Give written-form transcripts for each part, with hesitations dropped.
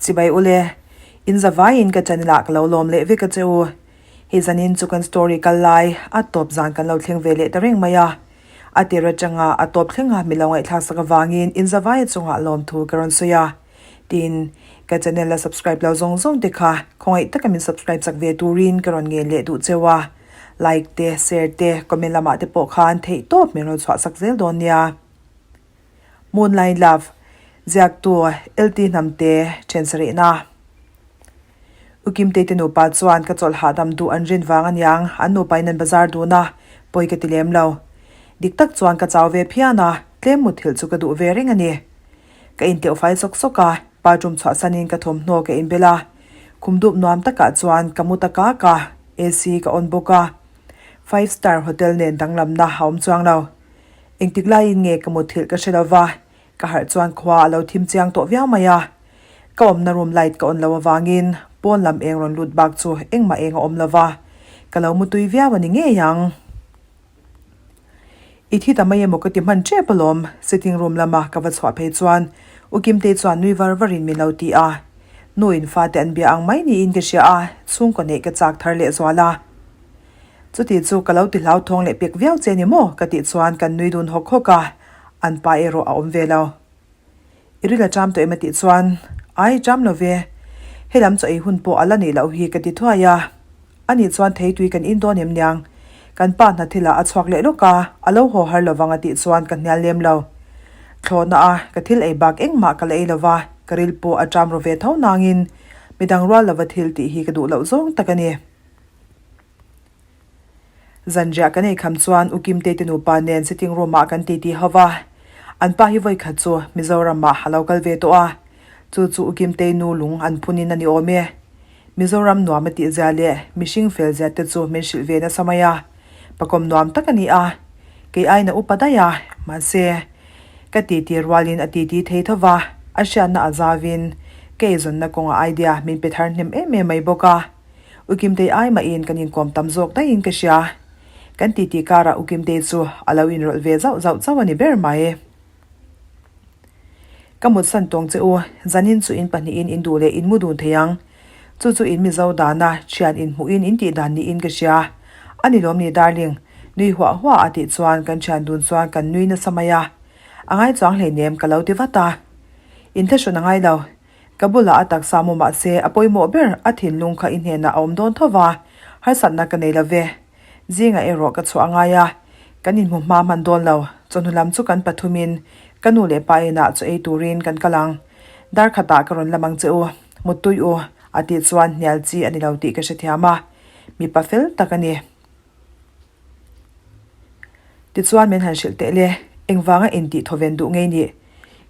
Chibai ule, in zavaiin ka channel ah ka lo lawm leh vek a che u. Hei zanin chu kan story kal lai a tawp zan kan lo thleng ve leh ta reng mai a. A tir atanga a tawp thlenga mi lo ngaihthlak sak avangin in zavaia chungah lawmthu ka rawn sawi a. Tin, ka channel la subscribe lo zawng zawng te kha khawngaih taka min subscribe chak ve turin ka rawn ngen leh duh cheu a. Like te, share te, comment lamah te pawh khan theih tawp min rawn chhuah sak zel dawn nia. Moonlight Love, Ziaktu, LT Hnamte, then sarihna. U Kimtei te nupa chuan ka chawlh hahdam duh an rin vang aniang, an nupa in an bazar dun a, pawi ka ti lem lo. Dik tak chuan ka chau ve phian a, tlem muthilh chu ka duh ve reng a ni. Ka inteuh fai sawk sawk a, bathroom chhuahsanin ka thawmhnaw ka inbel a. Khum dup nuam takah chuan ka mu ta kak a, AC ka on bawk a. Five star hotel nen danglamna a awm chuang lo. Engtik laiin nge ka muthilh ka hre lo va, ka harh chuan khua a lo thim chiang tawh viau mai a. Ka awmna room light ka on lo avangin pawn lam eng rawn lut bak chu engmah eng a awm lo va, ka lo mutui viau a ni ngei ang. I thi ta mai emaw ka ti hman tep alawm, sitting room lama ka va chhuah phei chuan U Kimtei chuan nui var varin min lo ti a. Nu in fate an bia ang mai niin ka hria a, chhungkaw neih ka chak thar leh zual a. Chuti chu ka lo ti hlauthawng leh pek viau che ni maw ka tih chuan kan nui dun hawk hawk a, an pa erawh a awm ve lo. I ril a ṭam tawh em a tih chuan, Ai, ṭam lo ve. Helam chaw ei hun pawh a la nih loh hi ka ti thuai a. Ani chuan theitui kan in dawn em niang? Kan pa hna thilah a chhuak leh lawk a, a lo haw har lovang a tih chuan ka hnial lem lo. Thlawhna a, ka thil ei bak engmah ka la ei lova, ka ril pawh a ṭam ru ve tho nangin midang rual lova thil tih hi ka duh loh zawng tak a ni. Zanriah kan eikham chuan U Kimtei te nupa nen sitting room ah kan titi ho va, an pa hi vawikhat chu Mizoram ah a lo kal ve tawh a, chu chu U Kimtei nu lung an phun in a ni awm e. Mizoram nuam a tih zia leh mihring fel zia te chu min hrilh ve nasa mai a, pakawm nuam tak a ni a, kei aiin a upa daih a, mahse ka titi rualin a titi thei tho va, a hriatna a zauin ka eizawnna kawngah idea min pe thar hnem em em mai bawk a. U Kimtei ai mahin kan inkawm tam zawk daihin ka hria. Kan titi karah U Kimtei chu a lo inrawlh ve zauh zauh chauh a ni ber mai. Ka mutsan tawng che u, zanin chu in pahnihin in duh leh in mu dun thei ang. Chu chu in Mizo dana thian inhmuhin in tih dan niin ka hria. A ni lawm ni darling, nui huah huah a tih chuan kan thian dun chuan kan nui nasa mai a. A ngai chuang hleinem ka lo ti vat a. Inthlahrun a ngai lo. Ka bulah a taksa mu mah se a pawimawh ber a thinlung kha i hnenah a awm dawn tho va, harsatna ka nei lo ve. Zingah erawh ka chhuah a ngai a, kan inhmu hma hman dawn lo. Chawhnu lam chu kan pathumin ka nu leh pa inah chaw ei turin kan kal ang. Dar khatah ka rawn lam ang che u, muttui u, a tih chuan hnial chi a ni lo tih ka hrethiam a, mipa fel tak a ni. Tichuan min han hrilh teh le, engvanga intih thawven duh ngei nih?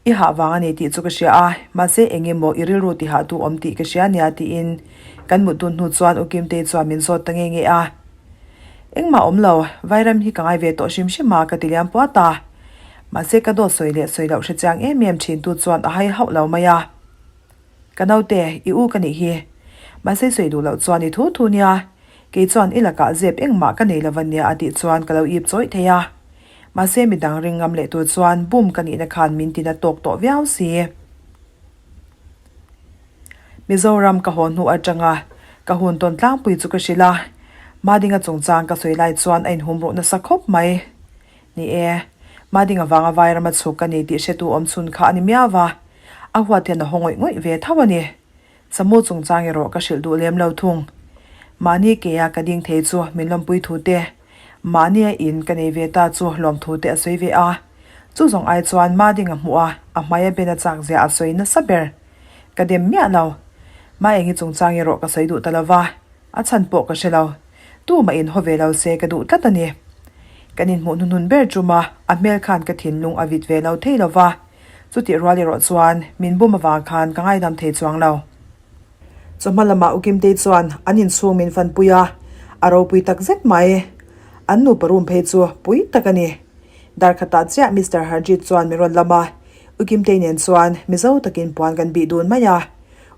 I hah vang a ni tih chu ka hria a, mahse eng emaw i rilru tihah tu awm tih ka hria nia tiin kan mut dun hnu chuan U Kimtei chuan min zawt ta ngei ngei a. Engmah awm lo, Vairam hi ka ngai ve tawh hrim hrim a ka ti liam puat a. Mahse ka dawt sawi leh sawi loh hre chiang em em thin tu chuan a hai hauh lo mai a. Ka naute, i u ka nih hi. Mahse sawi duh loh chuan i thu thu nia. Kei chuan i lakah zep engmah ka nei lo va nia a tih chuan ka lo ip chawih thei a. Mahse midang ring ngam leh tur chuan bum ka nihna khan min tina tawk tawh viau si. Mizoram ka haw hnu atanga ka hun tawn tlangpui chu ka hrilh a. Madinga chungchang ka sawi lai chuan a inhum ruh nasa khawp mai. Ni e, Madinga vanga Vairama chhuk ka ni tih hretu awm chhun kha a ni miau va, a huat hian a haw ngawih ngawih ve tho a ni. Samu chungchang erawh ka hrilh duh lem lo thung. Mahni keia ka ding thei chu min lawmpui thu te, mahnia in ka nei ve ta chu lawmthu te a sawi ve a. Chu zawng ai chuan Madinga hmuh a, a hmaia ben a chak zia a sawi nasa ber. Ka dem miah lo. Maengi chungchang erawh ka sawi duh ta lo va, a chhan pawh ka hre lo. Tumah in haw ve lo se ka duh tlat a ni. Kan inhmuh hnuhnun ber tum a, a hmel khan ka thinlung a vit ve lo thei lo va. Chutih rual erawh chuan min bum avang khan ka ngaidam thei chuang lo. Chawhma lamah U Kimtei chuan an inchhung min fanpui a, a ropui tak zet mai. An nupa room phei chu pui tak a ni. Dar khatah chiah Mister Harjeet chuan min rawn lam a, U Kimtei nen chuan Mizo takin puan kan bih dun mai a.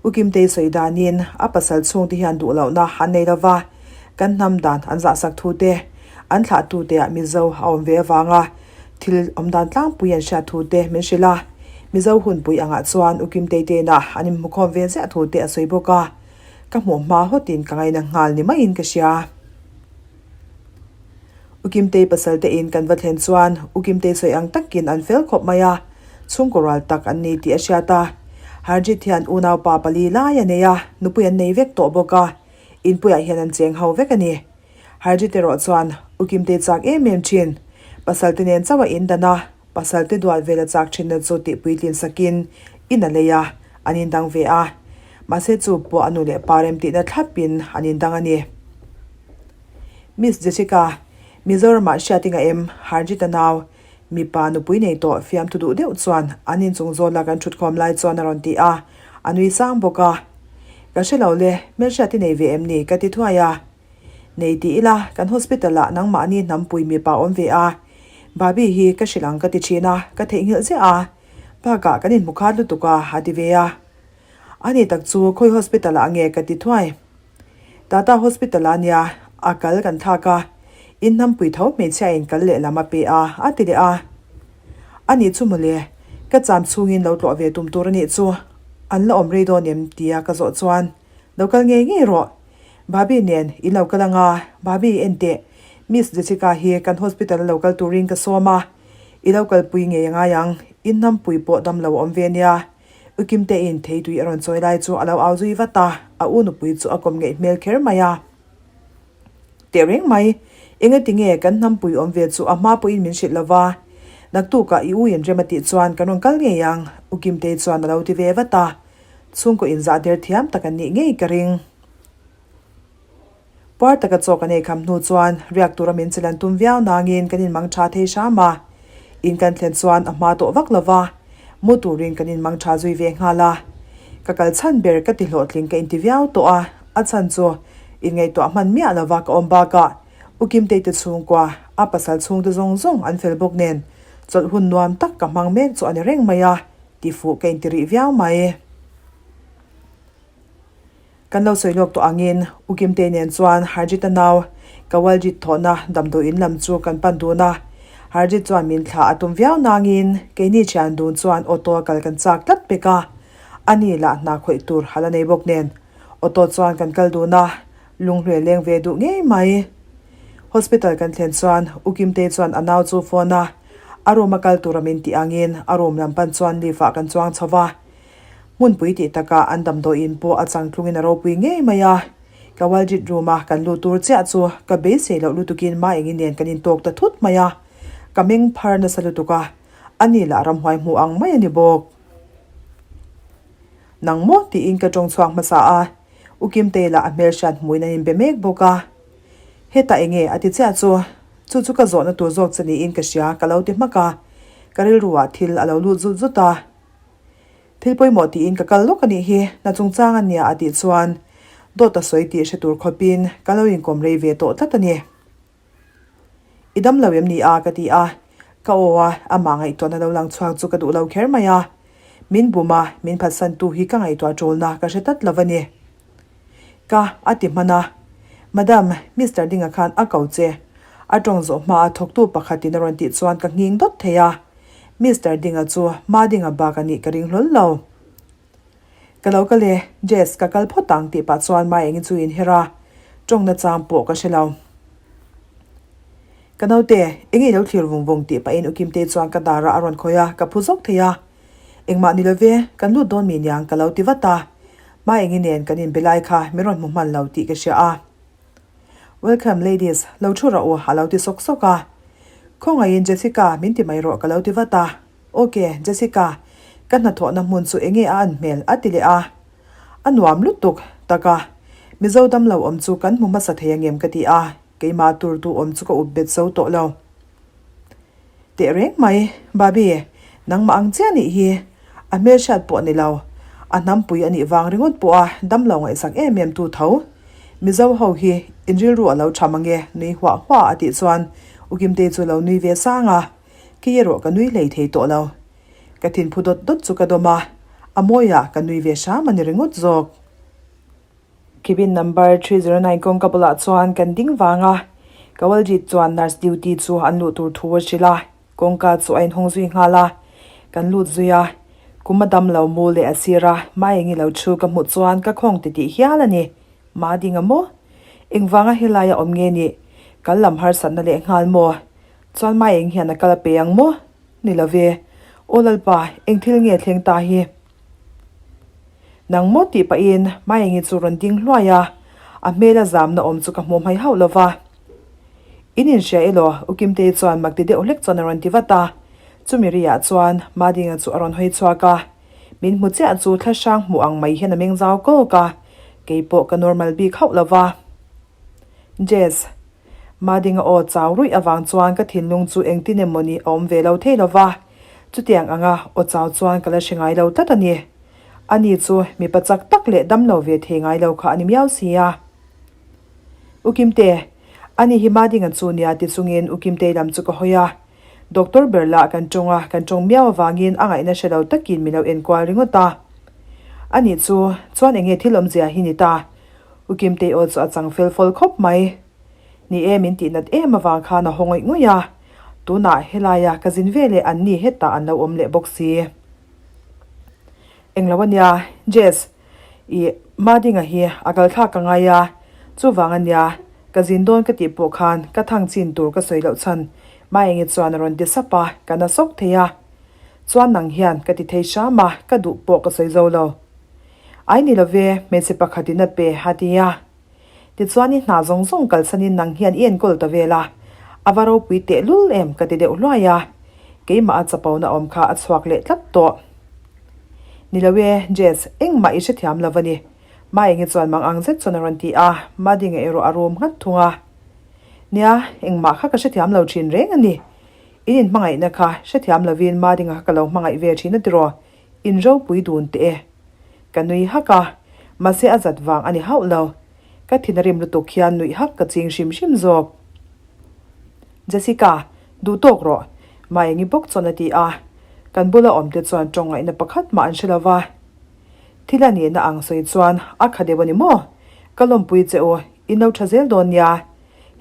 U Kimtei sawi danin a pasal chhungte hian duh lohna an nei lova, kan hnam dan an zahsak thu te, an thlahtute ah Mizo a awm ve avanga thil awm dan tlangpui an hriat thu te min hrilh a. Mizo hunpui angah chuan U Kimtei tena an inhmukhawm ve ziah thu te a sawi bawk a, ka hmuh hma hawtin ka ngaina nghal ni maiin ka hria. U Kimtei pasal te in kan va thlen chuan U Kimtei sawi ang takin an fel khawp mai a, chhungkaw rual tak an ni tih a hriat a. Harjit hian unaupa pali lai a nei a, nupui an nei vek tawh bawk a, inpuiah hian an cheng ho vek a ni. Harjit erawh chuan U Kimtei chak em em thin, pasal te nen chauh a indan a, Pasal te duat vel a chak thinna chu tih puitlin sakin in a lei a, an indang ve a. Mahse chu pawh a nu leh pa remtihna thlapin an indang a ni. Miss Jessica, Mizoramah hriat i ngah em? Harjit-a nau, mipa nupui nei tawh fiamthu duh deuh chuan an inchung zawla kan thutkhawm lai chuan a rawn ti a, a nui sang bawk a. Ka hre lo le, hmelhriat i nei ve em ni? ka ti thuai a. Nei ti ila, kan hospital ah nangmahni hnampui mipa awm ve a, Babi hi ka hrilh ang ka ti thin a, ka theihnghilh ziah a, bakah kan inhmu khat lutuk a, a ti ve a. A ni tak chu khawi hospital ah nge ka ti thuai. Tata hospital ah nia, a kal kan thlak a, in hnampui tho hmeichhia in kal lehlam a pe a, a ti leh a. A nih chu mawle, ka cham chhungin lo tlawh ve tum tur a nih chu, an la awm rei dawn em tia ka zawh chuan, Lo kal ngei ngei rawh. Bhabhi nen in lo kal anga, Bhabhi en teh, Miss Jessica hi kan hospital a lo kal turin ka sawm a, i lo kalpui ngei a ngai ang, in hnampui pawh dam lo a awm ve nia. U Kimtein theitui a rawn chawi lai chu a lo au zui vat a, a u nupui chu a kawm ngeih hmel kher mai a. Teh reng mai, engati nge kan hnampui awm ve chu a hma pawhin min hrilh lo va, naktukah i u in rem a tih chuan kan rawn kal ngei ang, U Kimtei chuan a lo ti ve vat a. Chhungkaw inzah der thiam tak an nih ngei ka ring. Puar taka chaw kan ei kham hnu chuan riak tura min chil an tum viau nangin kan inmang tha thei hram a. In kan thlen chuan a hma tawh vak lo va, mu turin kan inmang tha zui ve nghal a. Ka kal chhan ber ka ti hlawhtling ka inti viau tawh a, a chhan chu inngaihtuah hman miah lo va ka awm bakah U Kimtei te chhungkua, a pasal chhungte zawng zawng an fel bawk nen chawlh hun nuam tak ka hmang mek chu a ni reng mai a. Tifuh ka inti rih viau mai. Kan lo sawi lawk tawh angin U Kimtei nen chuan Harjit-a nau Kawaljit thawhna damdawiin lam chu kan pan dun a. Harjit chuan min thlah a tum viau nangin keini thian dun chuan auto a kal kan chak tlat pek a. Ani lah hna khawih tur hal a nei bawk nen auto chuan kan kal dun a, lunghluai leng ve duh ngei mai. Hospital kan thlen chuan U Kimtei chuan a nau chu phone a, a room a kal tura min tih angin a room lam pan chuan lift ah kan chuang chho va. Hmunpui tih takah an damdawiin pawh a changtlungin a ropui ngei mai a. Kawaljit room a kan lut tur chiah chu ka beisei loh lutukin ma engin nen kan intawk ta thut mai a. Ka meng phar nasa lutuk a, ani lah ramhuai hmuh ang mai a ni bawk. Nang maw tiin ka tawng chhuak hmasa a, U Kimtei lah a hmelhriat hmuin an inbe mek bawk a. Hetah enge a ti chiah chu, chu chu ka zawhna tur zawk che niin ka hria ka lo ti hmak a, ka rilruah thil a lo lut zut zut a. Thil pawimawh tiin ka kal lawk a nih hi, hna chungchang a nia a tih chuan dawt a sawi tih hre tur khawpin ka lo inkawm rei ve tawh tlat a ni. I dam lo em ni a? ka ti a, ka aw a, amah ngaihtuahna lo lang chhuak chu ka duh lo kher mai a. Min bum a, min phatsantu hi ka ngaihtuah ṭulna ka hre tlat lo a ni. Ka a ti hman a. Madam, Mister Dinga khan a ko che. A tawng zawh hmaa thawktu pakhatin a rawn tih chuan ka nghing dawt thei a. Mister Dinga chu Ma Dinga bak a nih ka ring hlawl lo. Ka lo kal e, Jess, ka kal phawt ang tih pah chuan Ma Engi chu inher a, tawngna chang pawh ka hre lo. Ka naute, enge i lo thlir vung vung tih pahin U Kimtei chuan ka darah a rawn khawih a, ka phu zawk thei a. Engmah ni love, kan lut dawn mi niang ka lo ti vat a. Maengi nen kan inbe lai kha min rawn hmu hman lo tih ka hria a. Welcome ladies, lo thu rawh u a lo ti sawk sawk a. Khawngaihin Jessica min ti mai rawh ka lo ti vat a. Ok, Jessica, ka hnathawhna hmun chu enge a an hmel a ti leh a. A nuam lutuk tak a, Mizo damlo awm chu kan hmu hmasa thei angem ka ti a, keimah tur tu awm chu ka up bet zo tawh lo. Teh reng mai, Babi, nangmah ang chiah nih hi a hmelhriat pawh ni lo, a hnampui a nih vang ringawt pawh a damlo ngaihsak em em tu tho. Mizo ho hi in rilru a lo tha mange nui huah huah a tih chuan U Kimtei chu lo nui ve sang a, kei erawh ka nui hlei thei tawh lo. Ka thinphu dawt dawt chu ka dawm a, a mawiah ka nui ve hram a ni ringawt zawk. Cabin number 309 kawngka bulah chuan kan ding vang a, Kawaljit chuan nurse duty chu an luh tur thu a hrilh a, kawngka chu a inhawng zui nghal a, kan lut zui a. Kum a dam lo mu leh a sir a, Maengi lo thu ka hmuh chuan ka khawng titih hial a ni. Madinga maw? Engvanga helaia awm nge nih? Kal lam harsatna leh nghal maw? Chuan Maeng hian a kal a pe ang maw? Ni lo ve. Aw Lalpa, eng thil nge thleng ta hi? Nang maw tih pahin Maengi chu rawn ding hluai a, a hmela zamna awm chu ka hmuh hmai hauh lo va. In inhria elaw? U Kimtei chuan mak ti deuh hlek chuan a rawn ti vat a. Chumi riah chuan Madinga chu a rawn hawi chhuak a, min hmu chiah chu thla hrang hmuh ang mai hian a meng zau kawk a, kei pawh ka normal bik hauh lo va. Jess. Madinga aw chau ruih avang chuan ka thinlung chu engtin emaw ni a awm ve lo thei lo va, chutiang anga aw chau chuan ka la hre ngai lo tlat a ni. Ani chu mipa chak tak leh dam lo ve thei ngai lo kha a ni miau si a. U Kimte, ani hi Madinga chu nia ti chungin U Kimtei lam chu ka hawi a. Doctor ber lah kan tawng a, kan tawng miau avangin a ngaihna hre lo takin min lo enkual ringawt a. Ani chu, chuan enge thil awmzia hi ni ta? U Kimtei aw chu a chang fel fawl khawp mai. Ni e, min tih nat em avang khan a haw ngawih ngawih a. Tunah helaia ka zin ve leh an ni hetah an lo awm leh bawk si. Englo ania, Jess, ih, Madinga hi a kal thlak ka ngai a, chuvang ania, ka zin dawn ka tih pawh khan ka thang chin tur ka sawi loh chhan Maengi chuan a rawn ti sap a, ka na sawk thei a. Chuan nang hian ka ti thei hram a, ka duh pawh ka sawi zo lo. Ai ni lo ve, hmeichhe pakhatin a pe, a ti a. Tichuan i hna zawng zawng kalsanin nang hian i enkawl ta vel a, a va ropui tehlul em ka ti deuh hluai a, keimah a chapona awm kha a chhuak leh tlat tawh. Ni lo e, Jess, engmah i hrethiam lo va ni. Maengi chuan mang ang zet chuan a rawn ti a, Madinga erawh a rum nghat thung a. Nia, engmah kha ka hrethiam lo thin reng a ni. In inhmangaihna kha hrethiam lovin Madinga kha ka lo hmangaih ve thin a tiraw? In ropui dun teh e. Ka nui hak a, mahse a zat vang a ni hauh lo. Ka thin a rim lutuk hian nuih hak ka ching hrim hrim zawk. Jessica, duh tawk rawh. Maengi bawk chuan a ti a. Kan bula awm te chuan tawng ngaihna pakhat mah an hre lo va. Thil a nihna ang sawi chuan a kha deuh a ni maw? Ka lawmpui che u, in lo tha zel dawn nia.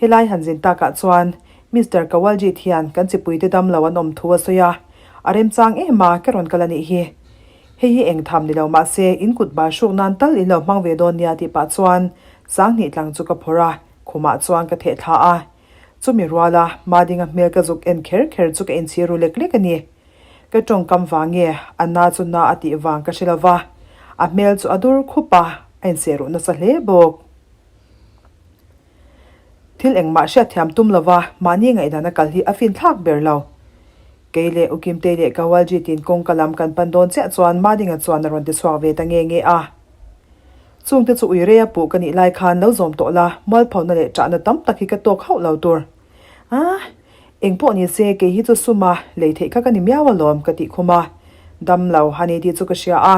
Helai han zin takah chuan Mister Kawaljit hian kan chipuite dam lo an awm thu a sawi a, a remchang em a, ka rawn kal a nih hi. Hei hi eng tham ni lo mah se in kut bal hruk nan tal in lo hmang ve dawn nia tih pah chuan Sanghnih tlang chu ka phawrh a, khumah chuan ka theh thla a. Chumi ruala Madinga hmel ka zuk en kher kher chu ka inchhir ru lek lek a ni. Ka tawngkam vang nge a na chu na a tih vang ka hre lo va, a hmel chu a dur khup a, a inseh ruh nasa hle bawk. Thil engmah hriatthiam tum lova mahni ngaihdana kal hi a finthlak ber lo. Kei leh U Kimtei leh Kawalji tin kawngka lam kan pan dawn chiah chuan Madinga chuan a rawn ti chhuak ve ta nge nge a. Chungte chu ui reia puh ka nih lai khan lo zawm tawh la, mualphona leh ṭahna tam tak hi ka tawk hauh lo tur. A, eng pawh ni se kei hi chu suma lei theih kha ka ni miau alawm ka tih khum a, dam lo ha ni tih chu ka hria a,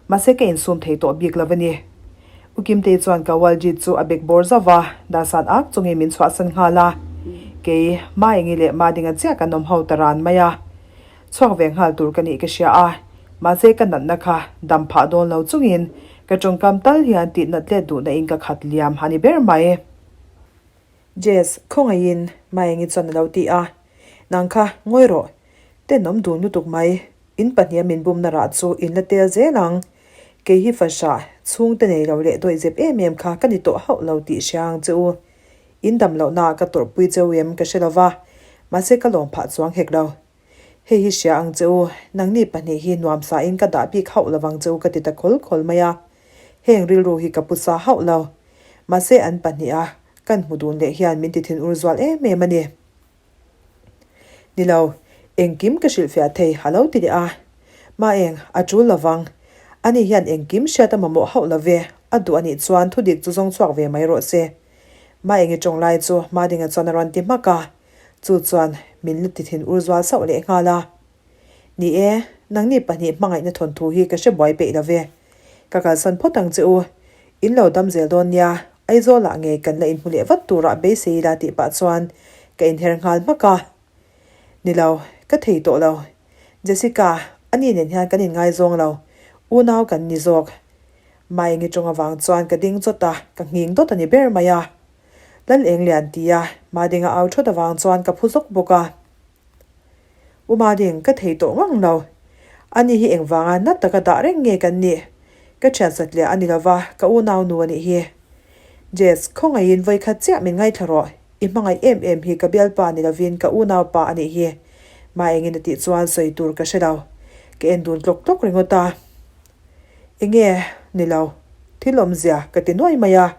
mahse ka insum thei tawh bik lo a ni. U Kimtei chuan Kawaljit chu a bek bawr zauh va, dahsan ak chungin min chhuahsan nghal a. Kei, Maengi leh Madinga chiah kan awm ho ta ran mai a. Chhuak ve nghal tur ka nih ka hria a, mahse ka natna kha dam phah dawn lo chungin ka tawngkam tal hian tih nat let duhna in ka khat liam ha ni ber mai. Jess, khawngaihin Maengi chuan a lo ti a, Nang kha, ngawi rawh. Tenawm dun lutuk mai. In pahniha min bumna rah chu in la tel zel ang. Kei hi fahrah, chhungte nei lo leh dawihzep em em kha ka ni tawh hauh lo tih hria ang che u. In dam lohnaah ka tawrhpui cheu em ka hre lo va, mahse ka lawm phah chuang hek lo. Hei hi hria ang che u, nangni pahnih hi nuamsain ka dah bik hauh lo vang che u ka ti ta khawl khawl mai a. Heng rilru hi ka pu sa hauh lo. Mahse an pahniha kan hmu dun leh hian min ti thin ur zual em em a ni. Ni lo, engkim ka hrilhfiah thei a lo ti leh a. Mah eng, a tul lo vang. Ani hian engkim hriat a mamawh hauh lo ve, a duh a nih chuan thudik chu zawng chhuak ve mai rawh se. Mah engi tawng lai chu Madinga chuan a rawn ti hmak a, chu chuan min la ti thin ur zual sauh leh nghal a. Ni e, nangni pahnih hmangaihna thawnthu hi ka hre buai peih lo ve. Ka kalsan phawt ang che u. In lo dam zel dawn nia, Aizawlah ngei kan la inhmu leh vat turah beisei ila tih pah chuan ka inher nghal hmak a. Ni lo, ka thei tawh lo. Jessica, ani nen hian kan inngaizawng lo. Unau kan ni zawk. Maengi tawng avang chuan ka ding chawt a, ka nghing dawt a ni ber mai a. Lal eng lian tia Madinga au thawt avang chuan ka phu zawk bawk a. U Mading, ka thei tawh ngang lo. Ani hi engvanga na taka dah reng nge kan nih? Ka thian satliah a ni lova, ka unau nu a nih hi. Jess, khawngaihin vawikhat chiah min ngaithla rawh. I hmangaih em em hi ka bialpa ni lovin ka unaupa a nih hi. Mah engin a tih chuan sawi tur ka hre lo. Ka en dun tlawk tlawk ringawt a. Enge? Ni lo. Thil awmzia ka ti nuai mai a.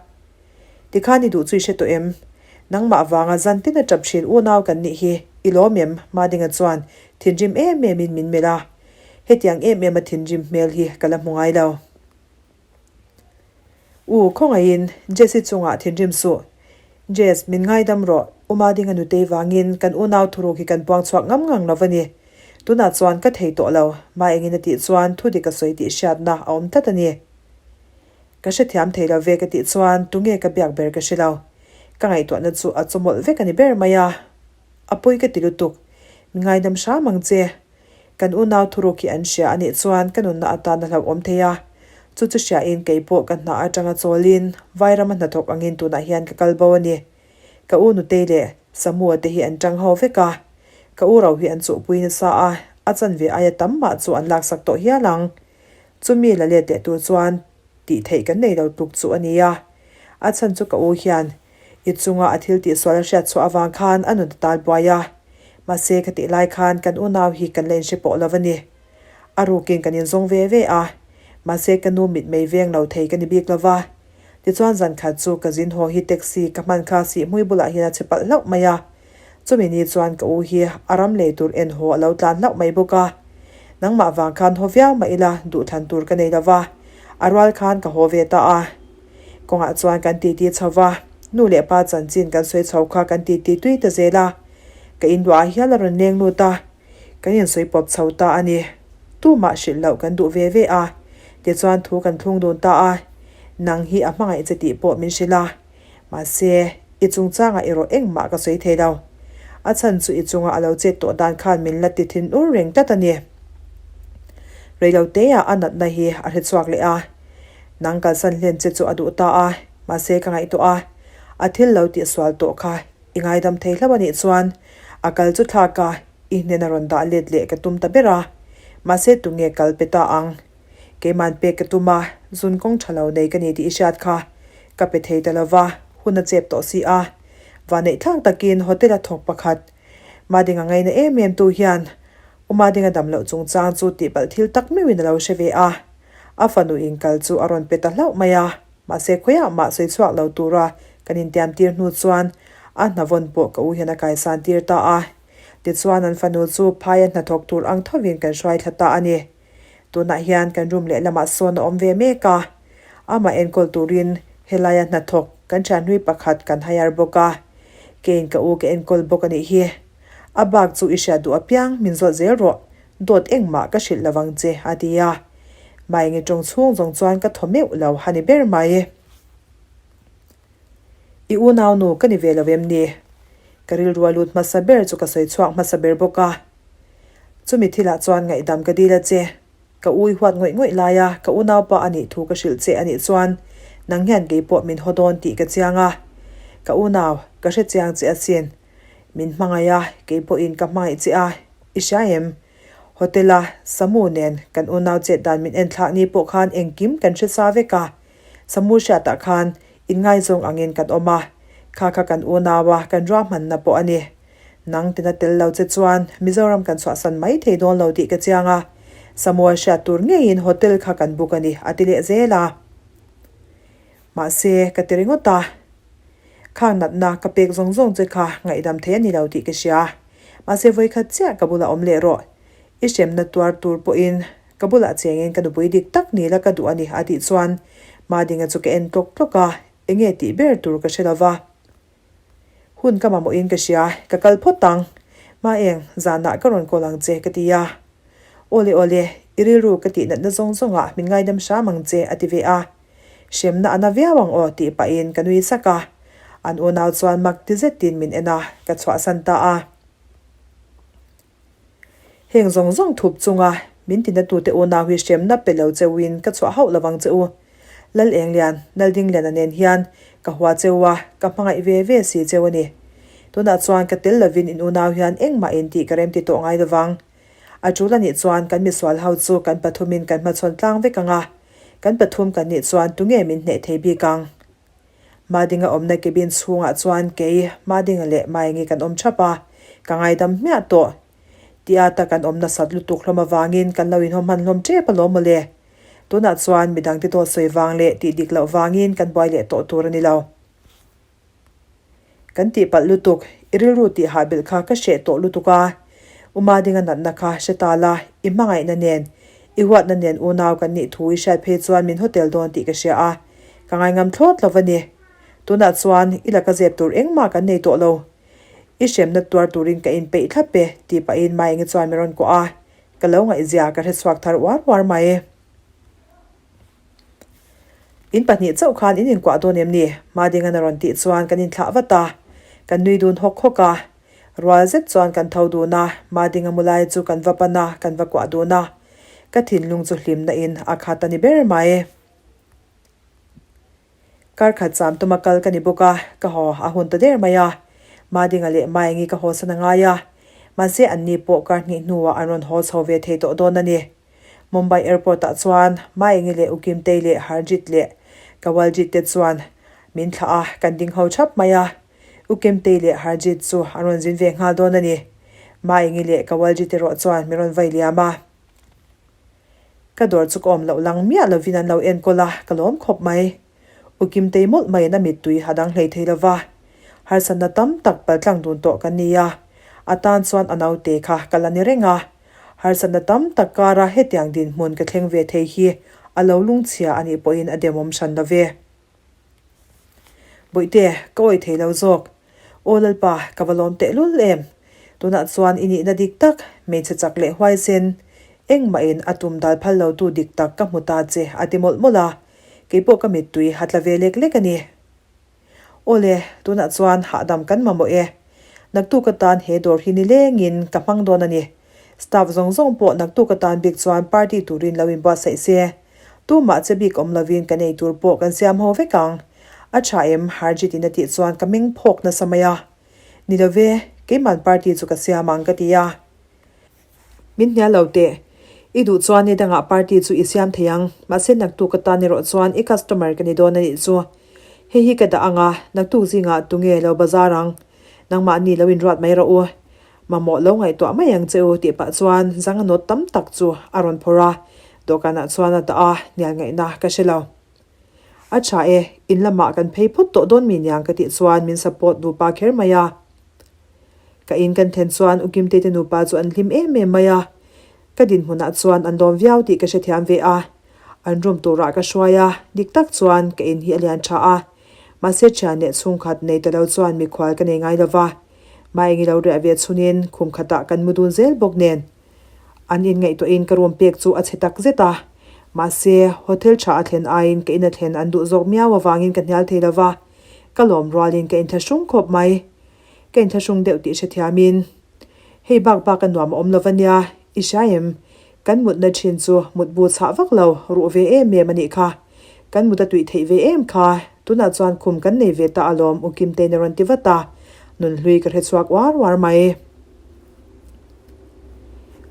Tikhan i duh chu i hre tawh em? Nangmah vanga zan tin a tap thin unau kan nih hi i lawm em? Madinga chuan thinrim em em in min melh a. Hetiang em em a thinrim hmel hi ka la hmu ngai lo. U, khawngaihin Jessy chungah thinrim suh. Jess, min ngaidam rawh. U Madinga nutei vangin kan unau thuruk hi kan puang chhuak ngam ngang lo va ni. Tunah chuan ka thei tawh lo, Ma engin a tih chuan thu dik a sawi tih hriatna a awm tlat a ni. Ka hrethiam thei lo ve ka tih chuan tunge ka biak ber ka hre lo. Ka ngaihtuahna chu a chawmawlh vek a ni ber mai a. A pawi ka ti lutuk. Mi ngaidam hram ang che. Kan unau thuruk hi an hria a nih chuan ka nunna atan a hlauhawm thei a. Chu chu hriain kei pawh ka hna atanga chawlin Vairama hnathawk angin tunah hian ka kal bo a ni. Ka u Nutei leh Samua te hi an tang ho vek a. Ka u ro hi an chuhpui nasa a, a chanve aia tam mah chu an laksak tawh hial ang. Chumi la let leh tur chuan tih theih kan nei lo tluk chu a ni a. A chhan chu ka u hian i chunga a thil tihsual a hriat chhuah avang khan a nun a tal buai a. Mahse ka tih lai khan kan unau hi kan la inhre pawh lo a ni. A rukin kan inzawng ve ve a. Mahse ka nu mitmei veng lo thei ka ni bik lo va. Tichuan zan khat chu ka zin haw hi taxi ka hman kha sihhmui bulah hian a chhe palh hlauh mai a. Chumi ni chuan ka u hi a ram lei tur en haw a lo tlan hlauh mai bawk a. Nangmah vang khan haw viau mah ila duhthlan tur ka nei lo va, a rual khan ka haw ve ta a. Kawngah chuan kan titi chho va, nu leh pa chanchin kan sawi chho kha kan titi tui ta zel a. Ka inluah ah hial a rawn leng lut a, kan insawi pawp chho ta a ni. Tumah hrilh loh kan duh ve ve a, tichuan thu kan thlung dun ta a. Nang hi a hmangaih che tih pawh min hrilh a. Mahse, i chungchangah erawh engmah ka sawi thei lo. A chhan chu i chunga a lo chet tawh dan khan min la ti thin ur reng tlat a ni. Reiloteah a natna hi a hre chhuak leh a. Nang kalsan hlen che chu a duh ta a, mahse ka ngaihtuah a, a thil lo tihsual tawh kha i ngaidam thei hlauh a nih chuan a kal chu thlak a, i hnena rawn dah let leh ka tum ta ber a. Mahse tunge kal pe ta ang? Keiman pek ka tum a, zun kawng tha lo nei ka ni tih i hriat kha. Ka pe thei ta lova, hun a chep tawh si a. Vanneih thlak takin hotel a thawk pakhat. Madinga ngaina em em tu hian U Madinga dam loh chungchang chu tihpalh thil tak meuhin a lo hre ve a. A fanu in kal chu a rawn pe ta hlauh mai a. Mahse khawiah mah sawi chhuak lo tura kan intiam tir hnu chuan a hna vawn pawh ka u hian a kaisan tir ta a. Tichuan an fanu chu phaia hnathawk tur ang thovin kan hruai thla ta a ni. Tunah hian kan room lehlamah sawn a awm ve mek a, amah enkawl turin helaia hnathawk kan thianhlui pakhat kan hire bawk a, keiin ka u ka enkawl bawk a nih hi. A bak chu i hriat duh apiang min zawt zel rawh, dawt engmah ka hrilh lo vang che a ti a. Maengi tawng chhung zawng chuan ka thaw meuh lo a ni ber mai. I unau nu ka ni ve lo em ni? Ka rilru a lut hmasa ber chu ka sawi chhuak hmasa ber bawk a. Chumi thilah chuan ngaihdam ka dil a che. Ka ui huat ngawih ngawih lai a, ka unaupa a nih thu ka hrilh che a nih chuan nang hian kei pawh min haw dawn tih ka chiang a. Ka unau, ka hre chiang che asin. Min hmangaih a, kei pawhin ka hmangaih che a, i hria em? Hotel a Samu nen kan unau chet dan min enthlak ni pawh khan engkim kan hre sa vek a. Samu hriatah khan inngaizawng angin kan awm a, kha kha kan unau a kan ruahmanna pawh a ni. Nang tina tel lo che chuan Mizoram kan chhuahsan mai thei dawn lo tih ka chiang a, Samuel hriat tur ngeiin hotel kha kan book a ni a ti leh zel a. Mahse, ka ti ringawt a, Khang natna ka pek zawng zawng che kha ngaihdam thei a ni lo tih ka hria. Mahse vawikhat chiah ka bulah awm leh rawh. I hremna tuar tur pawhin ka bulah chengin ka nupui dik tak ni la ka duh a ni a tih chuan Madinga chu ka en tlawk tlawk a, enge tih ber tur ka hre lo va. Hun ka mamawhin ka hria, ka kal phawt ang. Maeng, zanah ka rawn call ang che ka ti a. Awle awle, i rilru ka tih natna zawng zawngah min ngaidam hram ang che a ti ve a. Hremna a na viau ang aw tih pahin ka nui sak a. An unau chuan mak ti zetin min en a, ka chhuahsan ta a. Heng zawng zawng thup chunga min tinatute unau hi hremna pe lo cheuhin ka chhuah hauh lovang che u. Lal Englian, Lal Dingliana nen hian ka hua cheu a, ka hmangaih ve ve si cheu a ni. Tunah chuan ka tel lovin in unau hian engmah in tih ka remti tawh ngai lovang. A tul anih chuan kan misual ho chu kan pathumin kan hmachhawn tlang vek ang a, kan pathum kan nih chuan tunge min hneh thei bik ang? Madinga awmna cabin chhungah chuan kei, Madinga leh Maengi kan awm thap a, ka ngaidam hmiah tawh. Tia ta kan awm nasat lutuk hlawm avangin kan lo inhaw hman hlawm tep alawm mawle. Tunah chuan midangte dawt sawi vang leh tih dik loh vangin kan buai leh tawh tur a ni lo. Kan tihpalh lutuk, i rilru tih hah belh kha ka hreh tawh lutuk a. U Madinga natna kha hre ta la, i hmangaihna nen, i huatna nen unau kan nih thu i hriat phei chuan min hotel dawn tih ka hria a, ka ngaingam thlawt lo va ni. Tunah chuan i laka zep tur engmah kan nei tawh lo. I hremna tuar turin ka inpeih thlap e, tih pahin Maengi chuan min rawn kuah a, ka lo ngaihzia ka hrechhuak thar uar uar mai. In pahnih chauh khan in inkuah dawn em ni? Madingan a rawn tih chuan kan inthlah vat a, kan nui dun hawk hawk a. Rual zet chuan kan tho dun a, Madinga mu lai chu kan va pan a, kan va kuah dun a. Ka thinlung chu hlimna in a khat a ni ber mai. Kar khat cham tuma kal ka ni bawk a, ka haw a hun ta der mai a. Madinga leh Maengi ka haw san a ngai a, mahse anni pawh kar hnih hnuah an rawn haw chho ve thei tawh dawn a ni. Mumbai airport ah chuan Maengi leh Ukimtei leh Harjit leh Kawaljit te chuan min thlah a, kan ding ho thap mai a. Ukimtei leh Harjit chu an rawn zin ve nghal dawn a ni. Maengi leh Kawaljit erawh chuan min rawn vai liam a. Ka dawr chu ka awm loh lang miah lovin an lo enkawl a, ka lawm khawp mai. Ukimtei mawlh maiin a mittui a dang hlei thei lova. Harsatna tam tak paltlang dun tawh kan ni a, a tan chuan a naute kha ka la ni reng a. Harsatna tam tak kara hetiang dinhmun ka thleng ve thei hi a lo lungchhia a nih pawhin a demawm hran lo ve. Bawihte, ka awih thei lo zawk. Aw Lalpa, ka va lawm tehlul em? Tunah chuan i nihna dik tak, hmeichhe chak leh huaisen, engmahin a tum dal phal lotu dik tak ka hmu ta che a ti mawlh mawlh a, keipawh ka mittui a tla ve lek lek a ni. Awle, tunah chuan hahdam kan mamawh e. Naktuk atan he dawr hi nilengin ka hmang dawn a ni. Staff zawng zawng pawh naktuk atan bik chuan party turin lo inbuatsaih se. Tumah che bik awm lovin kan ei tur pawh kan siam ho vek ang. A tha em? Harjit in a tih chuan ka meng phawk nasa mai a. Ni lo ve, keiman party chu ka siam ang ka ti a. Min hnial lo teh. I duh chuan ni dangah party chu i siam thei ang, mahse naktuk atan erawh chuan i customer ka ni dawn a nih chu. Hei hi ka dah ang a, naktuk zingah tunge lo bazar ang? Nangmahni lo inruat mai rawh u. Mamawh lo ngaihtuah mai ang che u tih pah chuan zanga nawt tam tak chu a rawn phawrh a, dawhkanah chuan a dah a, hnial ngaihna ka hre lo. A tha e, in lamah kan phei phawt tawh dawn mi niang ka tih chuan min support nupa kher mai a. Ka in kan then chuan U Kimte te nupa chu an hlim em em mai a, ka dinhmunah chuan an lawm viau tih ka hrethiam ve a. An room turah ka hruai a, dik tak chuan ka in hi a lian tha a, mahse thian leh chhungkhat nei ta lo chuan mikhual ka nei ngai lo va, Maengi lo riah ve chhunin khum khatah kan mu dun zel bawk nen an inngaihtuahin ka room pek chu a chhe tak zet a, mahse hotel tha a thlen aiin ka in a thlen an duh zawk miau avangin ka hnial thei lo va, ka lawm rualin ka inthlahrung khawp mai. Ka inthlahrung deuh tih hrethiamin, Hei bak bak a nuam a awm lo va nia, i hria em? Kan mutna thin chu mutbu chhah vak lo, ruh ve em em a nih kha. Kan mut a tuih theih ve em kha, tunah chuan khum kan nei ve ta alawm U Kimtein a rawn ti vat a, nunhlui ka hrechhuak uar uar mai.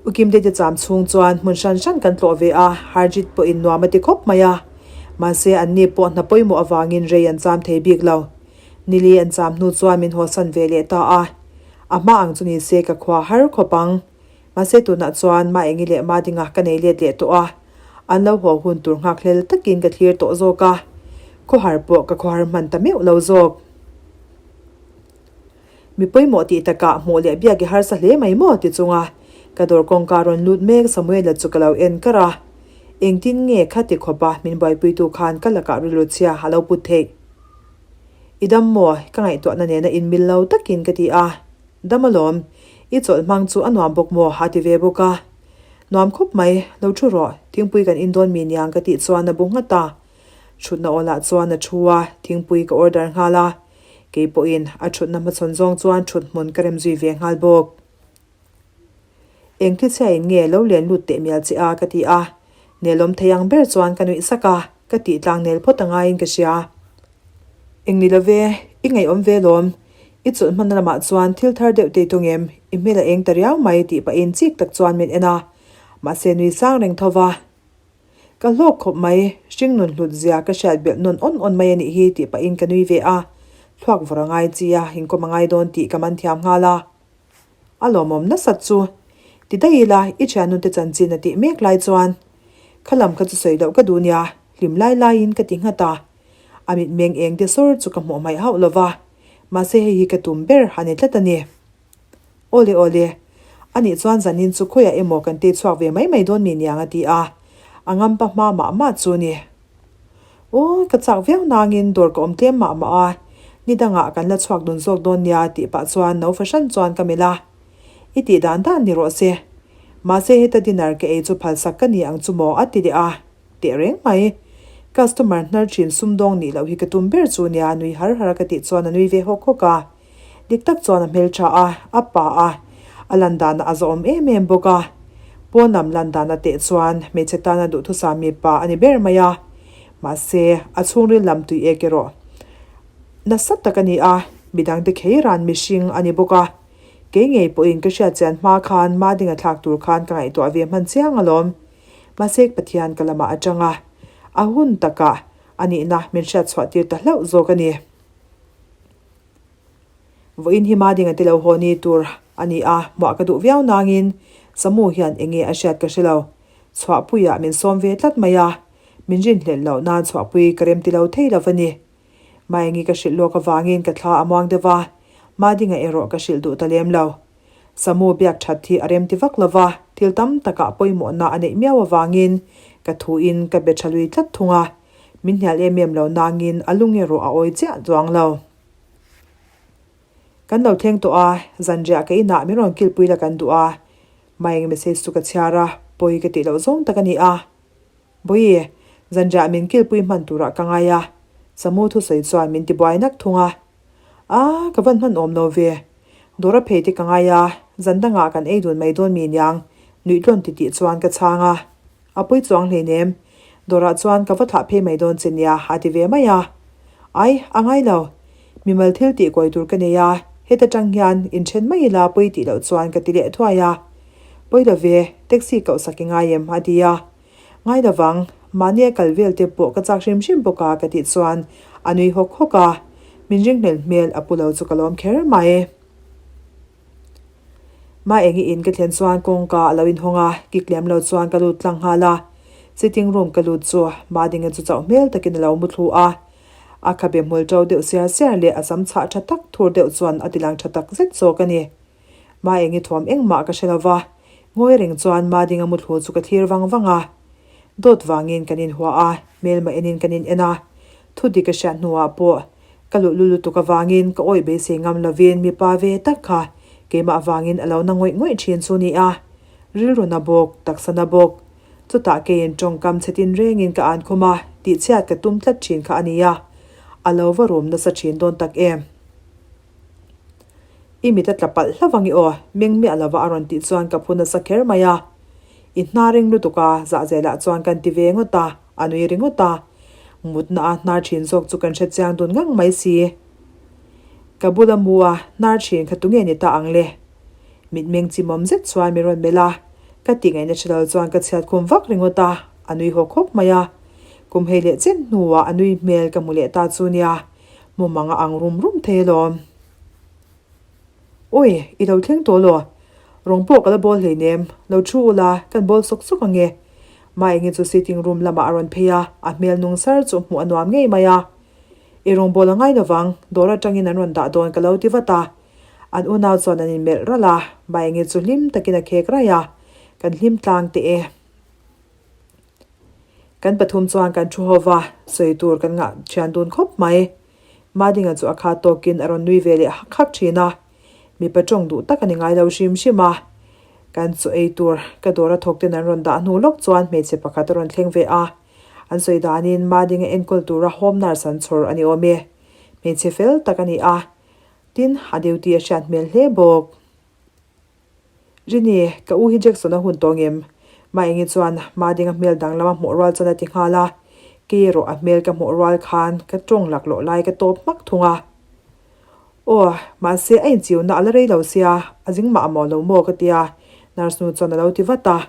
U Kimtei te cham chhung chuan hmun hran hran kan tlawh ve a, Harjit pawhin nuam a ti khawp mai a, mahse anni pawh hna pawimawh avangin rei an cham thei bik lo. Nili an cham hnu chuan min hawsan ve leh ta a, a hma ang chu ni se ka khua har khawp ang. Mahse tunah chuan Maengi leh Madinga ka nei let leh tawh a, an lo haw hun tur nghak hlel takin ka thlir tawh zawk a, khawhar pawh ka khawhar hman ta meuh lo zawk. Mi pawimawh tih takah hmuh leh biak i harsa hle mai maw ti chunga ka dawr kawngka rawn lut mek Samuela chu ka lo en kar a, engtin nge khati khawpa min buaipuitu khan ka lakah rilru chhia a lo put theih? I dam maw? Ka ngaihtuahna nena inmil lo takin ka ti a. Dam alawm. I chawlh hmang chu a nuam bawk maw? a ti ve bawk a. Nuam khawp mai, lo thu rawh. Thingpui kan in dawn mi niang ka tih chuan a bu nghat a. Thutna awlah chuan a thu a, thingpui ka order nghal a. Kei pawhin a thutna hmachhawn zawng chuan thut hmun ka rem zui ve nghal bawk. Eng thlichhiain nge lo len lut teh mial che a ka ti a, nelawm thei ang ber chuan ka nuih sak a, ka tih tlang nel phawt a ngaiin ka hria. Eng ni lo ve, i ngaihawm ve lawm. I chawlh hmanna lamah chuan thil thar deuh te i tung em? I hmel a eng ta riau mai tih pahin chik tak chuan min en a, mahse nui sang reng tho va. Ka hlawk khawp mai, hringnun hlut zia ka hriat belh nawn awn awn mai a nih hi tih pahin ka nui ve a, thluak vawr a ngai chi a, inkawm a ngai dawn tih ka man thiam nghal a. A lawmawm nasat chu. Ti daih ila, i thiannute chanchin a tih mek lai chuan kha lam kha chu sawi loh ka duh nia, hlim lai laiin ka ti nghat a. A mitmeng eng te sawr chu ka hmuh hmaih hauh lo va, mahse hei hi ka tum ber a ni tlat a ni. Awle awle, a nih chuan zanin chu khawiah emaw kan tei chhuak ve mai mai dawn mi niang a ti a, a ngampa hma mah mah chu ni. Aw, ka chak viau nangin dawr ka awm tlem mah mah a, ni dangah kan la chhuak dun zawk dawn nia tih pah chuan no fahran chuan ka melh a. I tih dan dan ni rawh se. Mahse heta dinner ka ei chu phalsak ka ni ang chu maw a ti leh a. Teh reng mai. Customer hnar thin sumdawng nih loh hi ka tum ber chu nia nui har har a ka tih chuan a nui ve hawk hawk a. Dik tak chuan a hmeltha a, a pa a, a lan danah a zawhawm em em bawk a. Pawn lam lan dan a teh chuan hmeichhe tana duhthusam mipa a ni ber mai a. Mahse, a chhungril lam tui ek erawh nasa tak a ni a, midangte khei ran mihring a ni bawk a. Kei ngei pawhin ka hriat chian hma khan Madinga thlak tur khan ka ngaihtuah ve hman chiang alawm. Mahse, Pathian ka lamah atang a, a hun takah a nihna min hriat chhuah tir ta hlauh zawk a ni. Vawiin hi Madinga te lo haw ni tur a ni a, hmuah ka duh viau nangin Samu hian eng nge a hriat ka hre lo. Chhuahpuiah min sawm ve tlat mai a, min rinhlelh loh nan chhuahpui ka remti lo thei lo va ni. Maengi ka hrilh lawk avangin ka thla a muang deuh a, Madinga erawh ka hrilh duh ta lem lo. Samu biak that hi a remti vak lo va, thil tam takah pawimawhna a neih miau avangin ka thuin ka be tha lui tlat thung a, min hnial em em lo nangin a lung erawh a awi chiah duang lo. Kan lo thleng tawh a, zanriah ka inah min rawn kilpui la kan duh a, Maeng message chu ka chhiar a, pawi ka tih loh zawng tak a ni a. Bawi, zanriah min kilpui hman turah ka ngai a, Samu thusawi chuan min tibuai nak thung a. A, ka van hman awm lo ve. Dawra phei te ka ngai a, zan dangah kan ei dun mai dawn mi niang, nuih tlawn ti tih chuan ka chhang a. A pawi chuang hleinem, dawrah chuan ka va thlah phei mai dawn che nia, a ti ve mai a. Ai, a ngai lo. Mimal thil tih kawi tur ka nei a, heta tang hian inthen mai ila pawi tih loh chuan ka ti leh thuai a. Pawi lo ve, taxi koh sak i ngai em? a ti a. Ngai lovang, mahni a kal vel te pawh ka chak hrim hrim bawk a ka tih chuan a nui hawk hawk a, min ringhlel hmel a pu lo chu ka lawm kher mai. Maengi in ka thlen chuan kawngka a lo inhawng a, kik lem lo chuan ka lut tlang nghal a. Sitting room ka lut chu Madinga chu chauh hmel takin a lo mu thlu a, a khabe hmul ṭo deuh siar siar leh a sam chhah ṭha tak thur deuh chuan a ti lang ṭha tak zet zawk a ni. Maengi thuam engmah ka hre lo va, ngawi reng chuan Madinga muthlu chu ka thlir vang vang a. Dawt vangin kan inhua a, hmelma enin kan in en a. Thu dik ka hriat hnuah pawh ka luh lu lutuk avangin ka awih beisei ngam lovin mipa ve tak kha keimah avangin a lo na ngawih ngawih thin chu ni a. Rilru na bawk, taksa na bawk. Chutah keiin tawngkam chhe tin rengin ka an khum a, tihchhiat ka tum tlat thin kha a ni a. A lo va rum nasa thin dawn tak em. I mit a tla palh hlauh ang i aw, meng miah lova a rawn tih chuan ka phu nasa kher mai a. I hnar ring lutuk a, zahzelah chuan kan ti ve ngawt a, a nui ringawt a. Mutna a hnar thin zawk chu kan hre chiang dun ngang mai si. Ka bula mu a, hnar thin kha tunge ni ta ang le? Mitmeng chimawm zet chuan min rawn melh a, ka tih ngaihna hre lo chuan ka chhiat khum vak ringawt a, a nui haw khawp mai a. Kum hei leh chen hnuah a nui hmel ka hmu leh ta chu nia. Mumang a ang rum rum thei alawm. Ui, i lo thleng tawh law? Rawng pawh ka la bawl hleinem, lo thu ula, kan bawl sawk sawk ang e. Maengi chu sitting room lamah a rawn phei a, a hmel nung sar chu hmuh a nuam ngei mai a. I rawng bawl a ngai lovang, dawr atangin an rawn dah dawn ka lo ti vat a. An unau chuan an inmelh ralh a, Maengi chu hlim takin a khek raih a, kan hlim tlang teh e. Kan pathum chuan kan thu ho va, sawi tur kan ngah thian dun khawp mai. Madinga chu a kha tawkin a rawn nui ve leh hak hak thin a, mipa tawng duh tak a ni ngai lo hrim hrim a. Kan chaw ei tur ka dawr a thawk ten an rawn dah hnu lawk chuan hmeichhe pakhat a rawn thleng ve a. An sawi danin Madinga enkawl tura home nurse an chhawr a ni awm e. Hmeichhe fel tak a ni a, tin a duty a hriat hmel hle bawk. Rini, ka u hi Jackson a hun tawh ngem? Maengi chuan Madinga hmel danglam a hmuh rual chuan a ti nghal a, kei erawh a hmel ka hmuh rual khan ka tawng laklawh lai ka tawp hmak thung a. Aw, mahse a inchiuna a la rei lo sia, a zing mah maw lo maw ka tia, nurse nu chuan a lo ti vat a.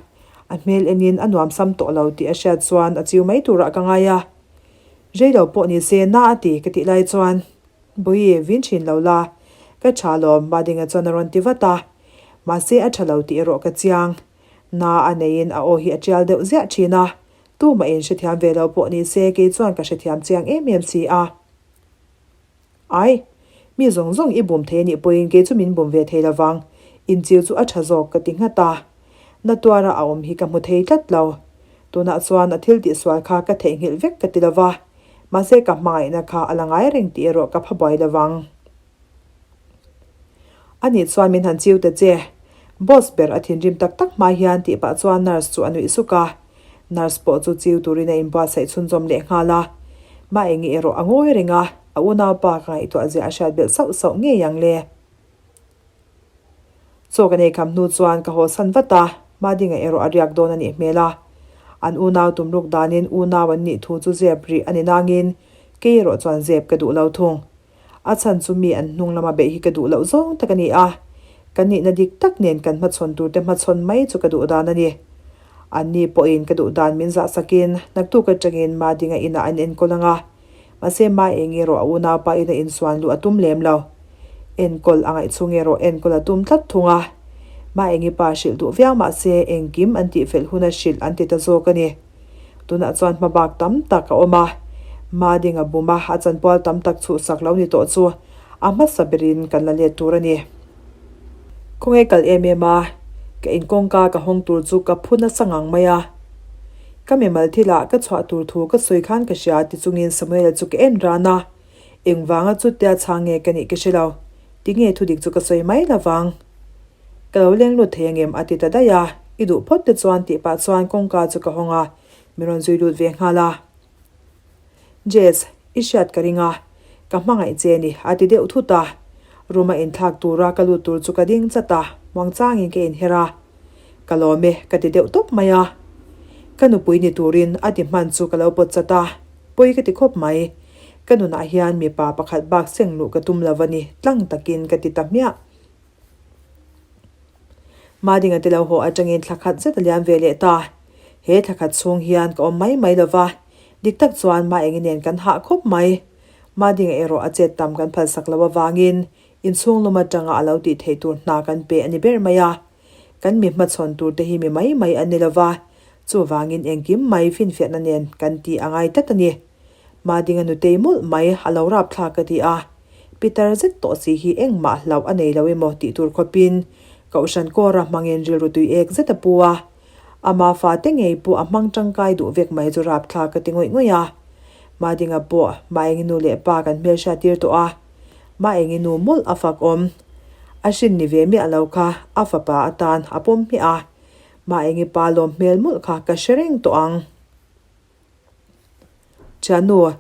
A hmel enin a nuam sam tawh lo tih a hriat chuan a chiu mai turah ka ngai a. Rei lo pawh ni se na a ti ka tih lai chuan, Bawihi, vin thin lo la, ka tha lawm Madinga chuan a rawn ti vat a. Mahse a tha lo tih erawh ka chiang. Na a neiin a aw hi a tial deuh ziah thin a, tumah in hrethiam ve lo pawh ni se kei chuan ka hrethiam chiang em em si a. Ai! Mi zawng zawng i bum thei a nih pawhin kei chu min bum ve thei lo vang, inchiu chu a tha zawk ka ti nghat a. Na tuara a awm hi ka hmu thei tlat lo. Tunah chuan a thil tihsual kha ka theihnghilh vek ka ti lo va, mahse ka hmangaihna kha a la ngai reng tih erawh ka pha buai lo vang. A nih chuan min han chiu ta che. Boss ber a thinrim tak tak hma hian tih pah chuan nurse chu a nuih suk a. Nurse pawh chu chiu turin a inbuatsaih chhunzawm leh nghal a. Mah eng nge erawh a ngawi reng a, a unaupa ka ngaihtuah zia a hriat belh sauh sauh ngei ang le. Chaw ka nei kham hnu chuan ka haw san vat a, Madinga erawh a riak dawn a nih hmel a. An unau tumruk danin unau an nih thu chu zep rih a ni nangin kei erawh chuan zep ka duh lo thung. A chhan chu mi an hnung lama beih hi ka duh loh zawng tak a ni a, kan nihna dik tak nen kan hmachhawn turte hmachhawn mai chu ka duh dan a ni. Anni pawhin ka duh dan min zah sakin naktuk atangin Madinga inah an enkawl ang a, mahse Ma eng erawh a unaupa ina insuan luh a tum lem lo. Enkawl a ngaih chhung erawh enkawl a tum tlat thung a. Ma engi pa hrilh duh viau mahse engkim an tihfelh huna hrilh an ti ta zawk a ni. Tunah chuan hmabak tam tak a awm a, Madinga buma a chanpual tam tak chhuhsak lo ni tawh chu a hmasa berin kan la let tur a ni. Khawnge kal em em a, ka inkawngka ka hawng tur chu ka phu nasa ngang mai a. Ka mimal thilah ka chhuah tur thu ka sawi khan ka hria ti chungin Samuela chu ka en ran a, engvanga chutia chhang nge ka nih ka hre lo, tinge thudik chu ka sawi mai lovang. Ka lo leng lut thei angem a ti ta daih a, i duh phawt te chuan tih pah chuan kawngka chu ka hawng a, min rawn zui lut ve nghal a. Jess, i hriat ka ring a, ka hmangaih che ni a ti deuh thut a. Room a inthlak tura ka lut tur chu ka ding chat a, muangchangin ka inher a. Ka lawm e ka ti deuh tawp mai a. Ka nupui ni turin a ti hman chu ka lo pawt chat a, pawi ka ti khawp mai. Ka nunah hian mipa pakhat bak seng luh ka tum lo a ni, tlang takin ka ti ta hmiah. Madinga te lo haw atangin thla khat zet a liam ve leh ta. He thla khat chhung hian ka awm mai mai lo va, dik tak chuan Ma Engi nen kan hah khawp mai. Madinga erawh a chet tam kan phalsak lo avangin inchhung lum atanga a lo tih theih tur hna kan pe a ni ber mai a. Kan mi hmachhawn tur te hi mi mai mai an ni lo va, chuvangin engkim mai finfiahna nen kan tih a ngai tlat a ni. Madinga nutei mawlh mai a lo rapthlak ka ti a. Pitar zet tawh si hi engmah hlauh a nei lo emaw tih tur khawpin Kohhran kawra hmangin rilru tui ek zet a pu a. Ama fate ngei pawh a hmang tangkai duh vek mai chu rapthlak ka ti ngawih ngawih a. Madinga pawh Maengi nu leh pa kan hmelhriat tir tawh a. Maengi nu mawlh a fak awm. A hrin ni ve miah lo kha a fapa atan a pawm hmiah a. Maengi pa lawm hmel mawlh kha ka hre reng tawh ang. Thiannu,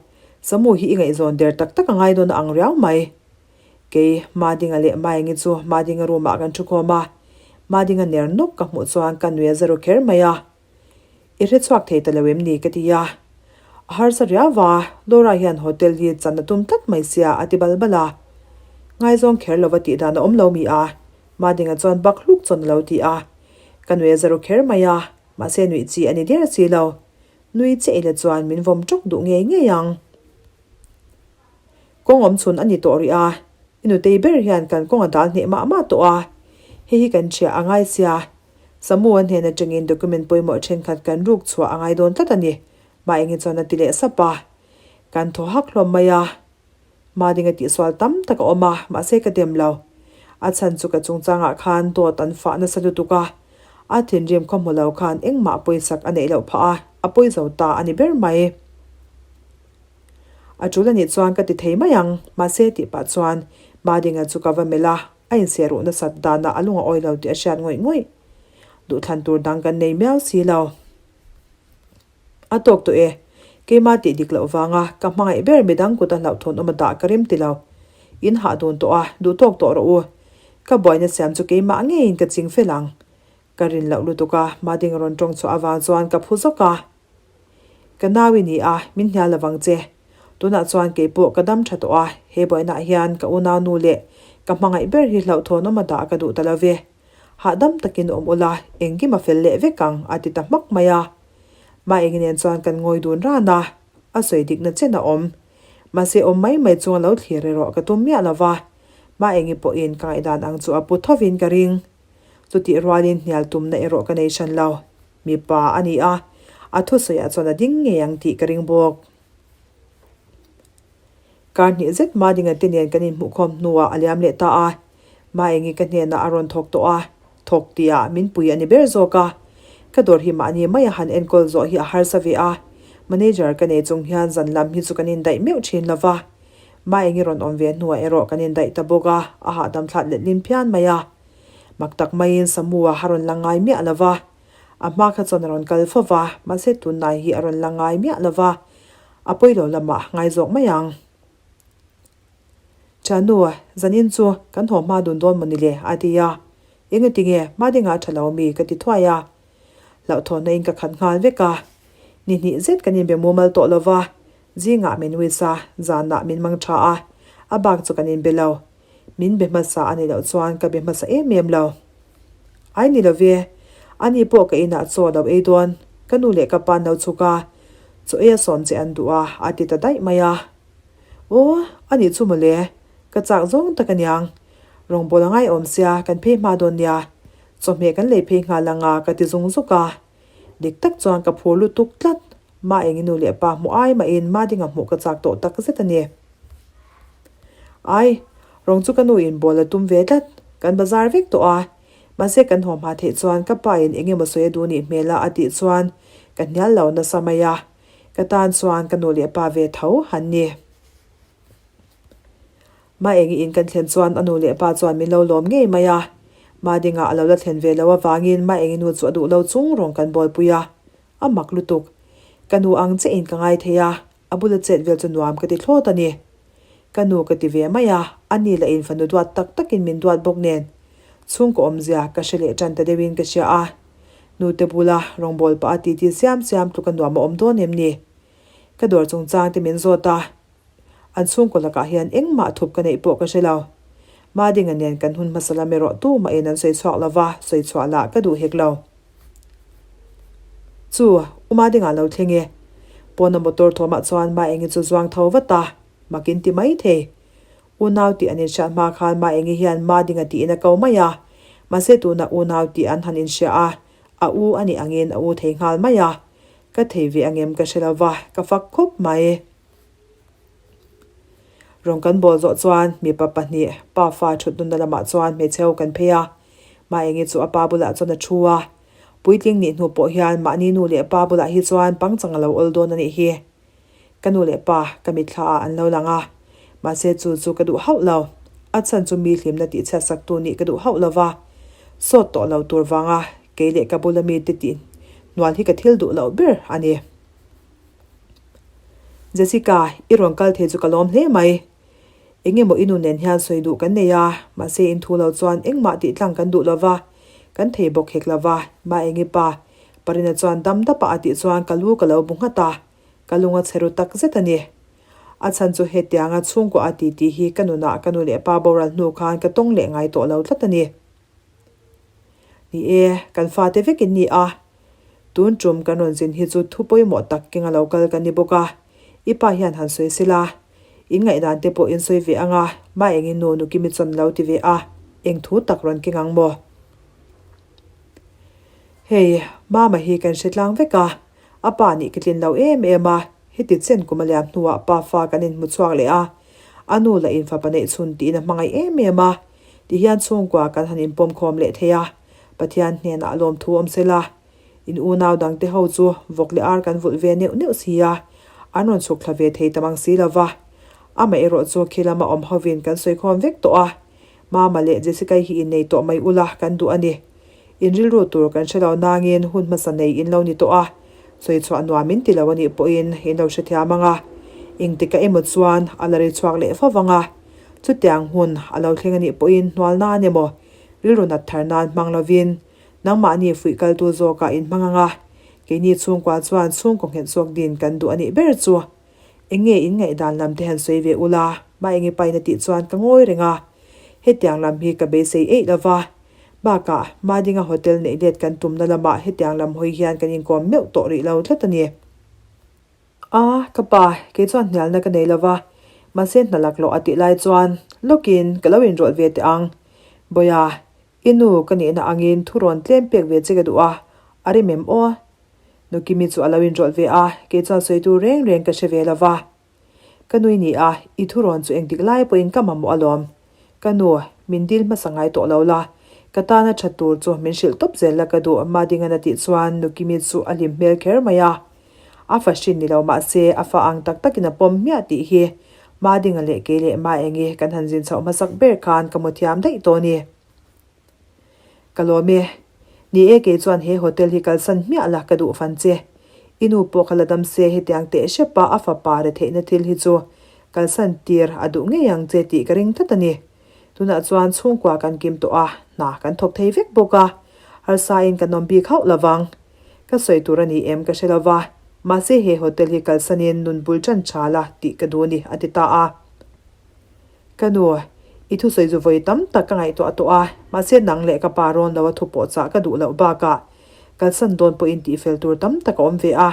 Samu hi i ngaihzawn der tak tak a ngai dawn a ang riau mai. Kei, Madinga leh Maengi chu Madinga room ah kan thu khawm a, Madinga ner nawk ka hmuh chuan ka nui a za ru kher mai a. I hre chhuak thei ta lo em ni ka ti a. A harsa riau va, Laura hian hotel hi chan a tum tlat mai sia a ti bal bal a. Ngaizawng kher lova tih dan a awm lo mi a, Madinga chuan bak hluk chuan a lo ti a. Ka nui a za ru kher mai a. Mahse nuih chi a ni der si lo. Nui che ila chuan min vawm tawk duh ngei ngei ang. Kawng awm chhun a ni tawh rih a, i nutei ber hian kan kawng a dal hneh mah mah tawh a, hei hi kan ṭhiah a ngai sia. Samu a hnen aṭangin document pawimawh ṭhenkhat kan ruk chhuah a ngai dawn tlat a ni, mah enge chuan a ti leh sap a. Kan thaw hak hlawm mai a. Madinga tihsual tam tak a awm a, mahse ka dem lo. A chhan chu ka chungchangah khan dawt an fah nasa lutuk a, a thinrim khaw hmu lo khan engmah pawisak a neih loh phah a, a pawi zo ta a ni ber mai. A tul anih chuan ka ti thei mai ang, mahse tih pah chuan Madinga chu ka va melh a, a inseh ruh nasat danah a lung a awi lo tih a hriat ngawih ngawih. Duhthlan tur dang kan nei miau si lo. A tawk tawh e. Keimah tih dik loh vanga ka hmangaih ber midang kut a hlauhthawn awm a dah ka rem ti lo. In hah dun tawh a, duh tawk tawh rawh u. Ka buaina siam chu keimah ngeiin ka ching fel ang. Ka rin loh lutuk a, Mading rawn tawng chhuah avang chuan ka phu zawk a. Ka nau i ni a, min hnial lovang che. Tunah chuan kei pawh ka dam tha tawh a, he buainaah hian ka unaunu leh ka hmangaih ber hi hlauhthawnawm a dah ka duh ta lo ve. Hahdam takin awm ula, engkim a fel leh vek ang, a ti ta hmak mai a. Maengi nen chuan kan ngawi dun ran a, a sawi dikna chen a awm. Mahse awm mai mai chunga lo thlir erawh ka tum miah lo va, Maengi pawhin ka ngaihdan ang chu a pu thovin ka ring. Chutih rualin hnial tumna erawh ka nei hran lo. Mipa a ni a, a thusawiah chuan a ding ngei ang tih ka ring bawk. Kar hnih zet Madinga te nen kan inhmuhkhawm hnuah a liam leh ta a, Maengi ka hnenah a rawn thawk tawh a, thawk tihah min pui a ni ber zawk a. Ka dawr hi mahni maia han enkawl zawh hi a harsa ve a, manager ka nei chung hian zan lam hi chu kan indaih meuh thin lo va. Maengi rawn awm ve hnuah erawh kan indaih ta bawk a, a hahdam thlat letlin phian mai a. Mak tak maiin Samua a rawn la ngai miah lo va, a hma kha chuan a rawn kal fo va, mahse tunlai hi a rawn la ngai miah lo va, a pawi lo lamah ngai zawk mai ang. Thiannu, zanin chu kan haw hma dun dawn mawni le? a ti a. Engati nge hma dingah a tha lo mi? ka ti thuai a. Hlauhthawnna in ka khat nghal vek a. Ni hnih zet kan inbe mumal tawh lo va, zingah min wis a, zanah min mang tha a, a bak chu kan inbe lo. Min be hmasa a nih loh chuan ka be hmasa em em lo. Ai ni lo ve, ani pawh ka inah chaw lo ei dawn, ka nu leh ka pa an lo chhuk a, chaw ei a sawm che an duh a, a ti ta daih mai a. Aw, a nih chu mawle, ka chak zawng tak aniang. Rawngbawl a ngaiawm sia, kan phei hma dawn nia. Chawhmeh kan lei phei nghal ang a, ka ti zung zuk a. Dik tak chuan ka phur lutuk tlat, Ma eng i nu leh pa hmuh ai mahin ma dinga hmuh ka chak tawh tak zet a ni. Ai, rawng chu ka nu in bawl a tum ve tlat, kan bazar vek tawh a, mahse kan haw hma theih chuan ka pa in eng emaw sawi a duh nih hmel a a tih chuan ka hnial lo nasa mai a, ka tan chuan ka nu leh pa ve tho han ni. Ma eng i in kan thlen chuan a nu leh pa chuan min lo lawm ngei mai a, ma dingah a lo la thlen ve lo avangin ma eng i nu chu a duh lo chung rawng kan bawlpui a, A mak lutuk. Ka nu ang che in ka ngai thei a, a bula chet vel chu nuam ka ti thlawt a ni. Ka nu ka ti ve mai a, a ni lah in fanu duat tak tak in min duat bawk nen. Chhungkaw awmzia ka hre leh tan ta deuh in ka hria a. Nute bula rawngbawl pah a titi siam siam tluk a nuam a awm dawn em ni? Ka dawr chungchang te min zawt a. An chhungkaw lakah hian engmah thup ka neih pawh ka hre lo. Madinga nen kan hun hmasa lam erawh tumah in an sawi chhuak lo va, sawi chhuah lah ka duh hek lo. Chu, U Madinga lo thleng e. Pawna motor thawmah chuan Maengi chu zuang tho vat a, mak in ti mai thei. Unau tih an inhriat hma khan Maengi hian Madinga tiin a ko mai a, mahse tunah unau tih an han inhria a, a u a nih angin a u thei nghal mai a. Ka thei ve angem ka hre lo va, ka fak khawp mai. Rawn kan bawl zawh chuan mipa pahnih pa fa thut nunna lamah chuan hmeichhe ho kan phei a, Maengi chu a pa bulah chuan a thu a, puitling nih hnu pawh hian mahni nu leh pa bulah hi chuan pangchang a lo awl dawn a nih hi. Ka nu leh pa ka mitthla ah an lo lang a, mahse chu chu ka duh hauh lo, a chhan chu mi hlimna tihchhiat sak tu nih ka duh hauh lo va, sawt tawh lo tur vanga kei leh ka bula mite tih hnual hi ka thil duh loh ber a ni. Jessica, i rawn kal thei chu ka lawm hle mai. Eng emaw i nu nen hian sawi duh kan nei a, mahse in thu lo chuan engmah tih tlang kan duh lo va, kan thei bawk hek lo va, Maengi pa, Parina chuan dam dapa a tih chuan ka lu ka lo bu nghat a, ka lung a chhe ru tak zet a ni. A chhan chu hetianga chhungkua a ti tih hi ka nunah ka nu leh pa boral hnu khan ka tawng leh ngai tawh lo tlat a ni. Ni e, kan fate vek in ni a. Tun tum kan rawn zin hi chu thu pawimawh tak keng a lo kal kan ni bawk a. I pa hian han sawi sela. In ngaihdan te pawh in sawi ve ang a, mah engin nu nu Kimi chuan a lo ti ve a, eng thu tak rawn keng ang maw? Hei, Mama hi kan hre tlang vek a, a pa nih ka tlin lo em em a, heti chen kum a liam hnuah pa fa kan inhmu chhuak leh a, a nu lah in fapa neih chhun tiin a hmangaih em em a, Ti hian chhungkua kan han inpawm khawm leh thei a, Pathian hnenah lawmthu awm se la. In unau dangte ho chu vawk leh ar kan vulh ve neuh neuh si a, an rawn chhuk thla ve thei ta mang si lo va. Amaherawh chu khi lama awm hovin kan sawi khawm vek tawh a, Mama leh Jessica-i hi innei tawh mai ula kan duh a ni. In rilru tur kan hre lo nangin hun hmasa nei in lo ni tawh a, sawi chhuah nuam in ti lo a nih pawhin in lo hrethiam ang a, engtikah emaw chuan a la ri chhuak leh fo vang a. Chutiang hun a lo thleng a nih pawhin hnual nan emaw, rilru nat thar nan hmang lovin nangmahni fuih kaltu zawkah in hmang ang a, keini chhungkua chuan chhungkaw nghet zawk din kan duh a nih ber chu. Eng nge in ngaihdan lam te han sawi ve ula, Maengi pain a tih chuan ka ngawi reng a. Hetiang lam hi ka beisei eih lo va. Bakah, Madinga hotel neih let kan tumna lamah hetiang lam hawi hian kan inkawm meuh tawh rih lo tlat a ni. A, ka pa, kei chuan hnialna ka nei lo va, mahse hna lak loh a tih lai chuan lawkin ka lo inrawlh ve teh ang. Bawiha, i nu ka nihna angin thu rawn tlem pek ve che ka duh a, a rim em aw? Nukimi chu a lo inrawlh ve a, kei chuan sawi tur reng reng ka hre ve lo va. Ka nui ni a, i thurawn chu engtik lai pawhin ka mamawh alawm. Ka nu, min dil hmasa ngai tawh lo la, ka tana tha tur chu min hrilh tawp zel la ka duh Madingan a tih chuan Nukimi chu a hlim hmel kher mai a. A fa hrin ni lo mah se a fa ang tak takin a pawm hmiah tih hi Madinga leh kei leh Maengi kan han zin chhoh hmasak ber khan ka hmu thiam daih tawh a ni. Ka lawm e. Ni e kei chuan he hotel hi kalsan hmiah la ka duh fan che. I nu pawh kha la dam se hetiang teh hrep a a fapa re theihna thil hi chu kalsan tir a duh ngei ang che tih ka ring tlat a ni. Tunah chuan chhungkua kan kim tawh a, hna kan thawk thei vek bawk a, harsa in kan awm bik hauh lovang. Ka sawi tur a ni em ka hre lova, mahse he hotel hi kalsanin nun bul tan tha la tih ka duh a ni a ti ta a. Ka nu, i thusawi chu vawi tam tak ka ngaihtuah tawh a, mahse nang leh ka pa rawn lo a thu pawh chah ka duh loh bakah kalsan dawn pawhin tihfel tur tam tak a awm ve a.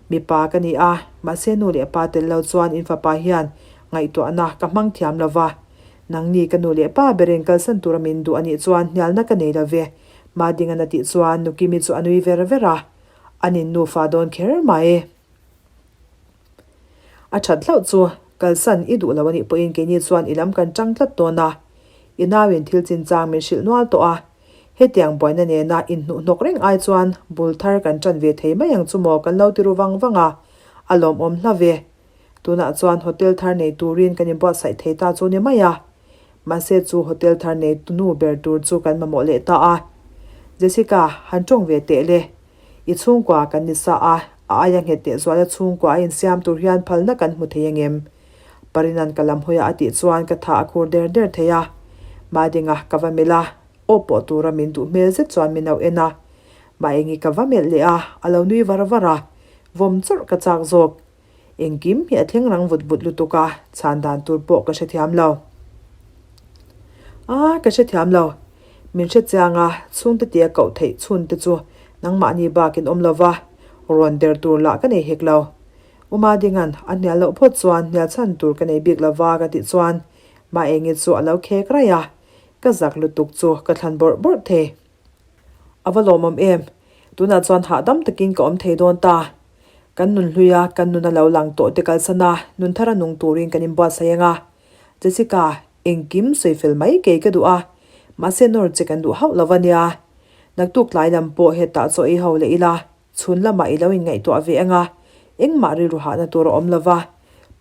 Mipa ka ni a, mahse nu leh pa tel lo chuan in fapa hian ngaihtuahna ka hmang thiam lo va. Nangni ka nu leh pa berin kalsan tura min duh a nih chuan hnialna ka nei lo ve, Madingan a tih chuan Nukimi chu a nui ver ver a, an in nufa dawn kher mai. A that hlauh chu kalsan i duh lo a nih pawhin keini chuan i lam kan tang tlat dawn a, i nauin thil chinchang min hrilh nual tawh a, hetiang buaina nena inhnuhhnawk reng ai chuan bul thar kan tan ve thei mai ang chu maw kan lo ti ru vang vang a, a lawmawm hla ve. Tunah chuan hotel thar nei turin kan inbuatsaih thei ta chu ni mai a, mahse chu hotel thar nei nu ber tur chu kan mamawh leh ta a. Jessica, han tawng ve teh le. I chhungkua kan ni sa a, a aia nghet teh zuala chhungkua a insiam tur hian phalna kan hmu thei angem? Parinan ka lam hawiah a tih chuan ka tha a khur der der thei a. Madinga ka va melh a, aw pawh tura min duh hmel zet chuan min lo en a. Maengi ka va melh leh a, a lo nui var var a, vawm chawrh ka chak zawk. Engkim hi a thleng rang vut vut lutuk a, chhan dan tur pawh ka hrethiam lo. A, ka hrethiam lo. Min hre chiang a, chhungte tia koh theih chhun te chu nangmahni bakin awm lo va, rawn der tur lah ka nei hek lo. U Madinga'n a hnial loh phawt chuan hnial chhan tur ka nei bik lo va ka tih chuan Maengi chu a lo khek raih a, ka zak lutuk chu ka thlan bawrh bawrh thei. A va lawmawm em? Tunah chuan hahdam takin ka awm thei dawn ta. Kan nun hlui a, kan nun a lo lang tawh te kalsan a, nun thar a nung turin kan inbuatsaih ang a. Jessica, engkim sawi fel mai kei ka duh a, mahse nawr che kan duh hauh lo a nia. Naktuk tlai lam pawh hetah chaw ei ho leh ila, chhun lamah i lo inngaihtuah ve ang a, engmah rilru hahna tur a awm lo va.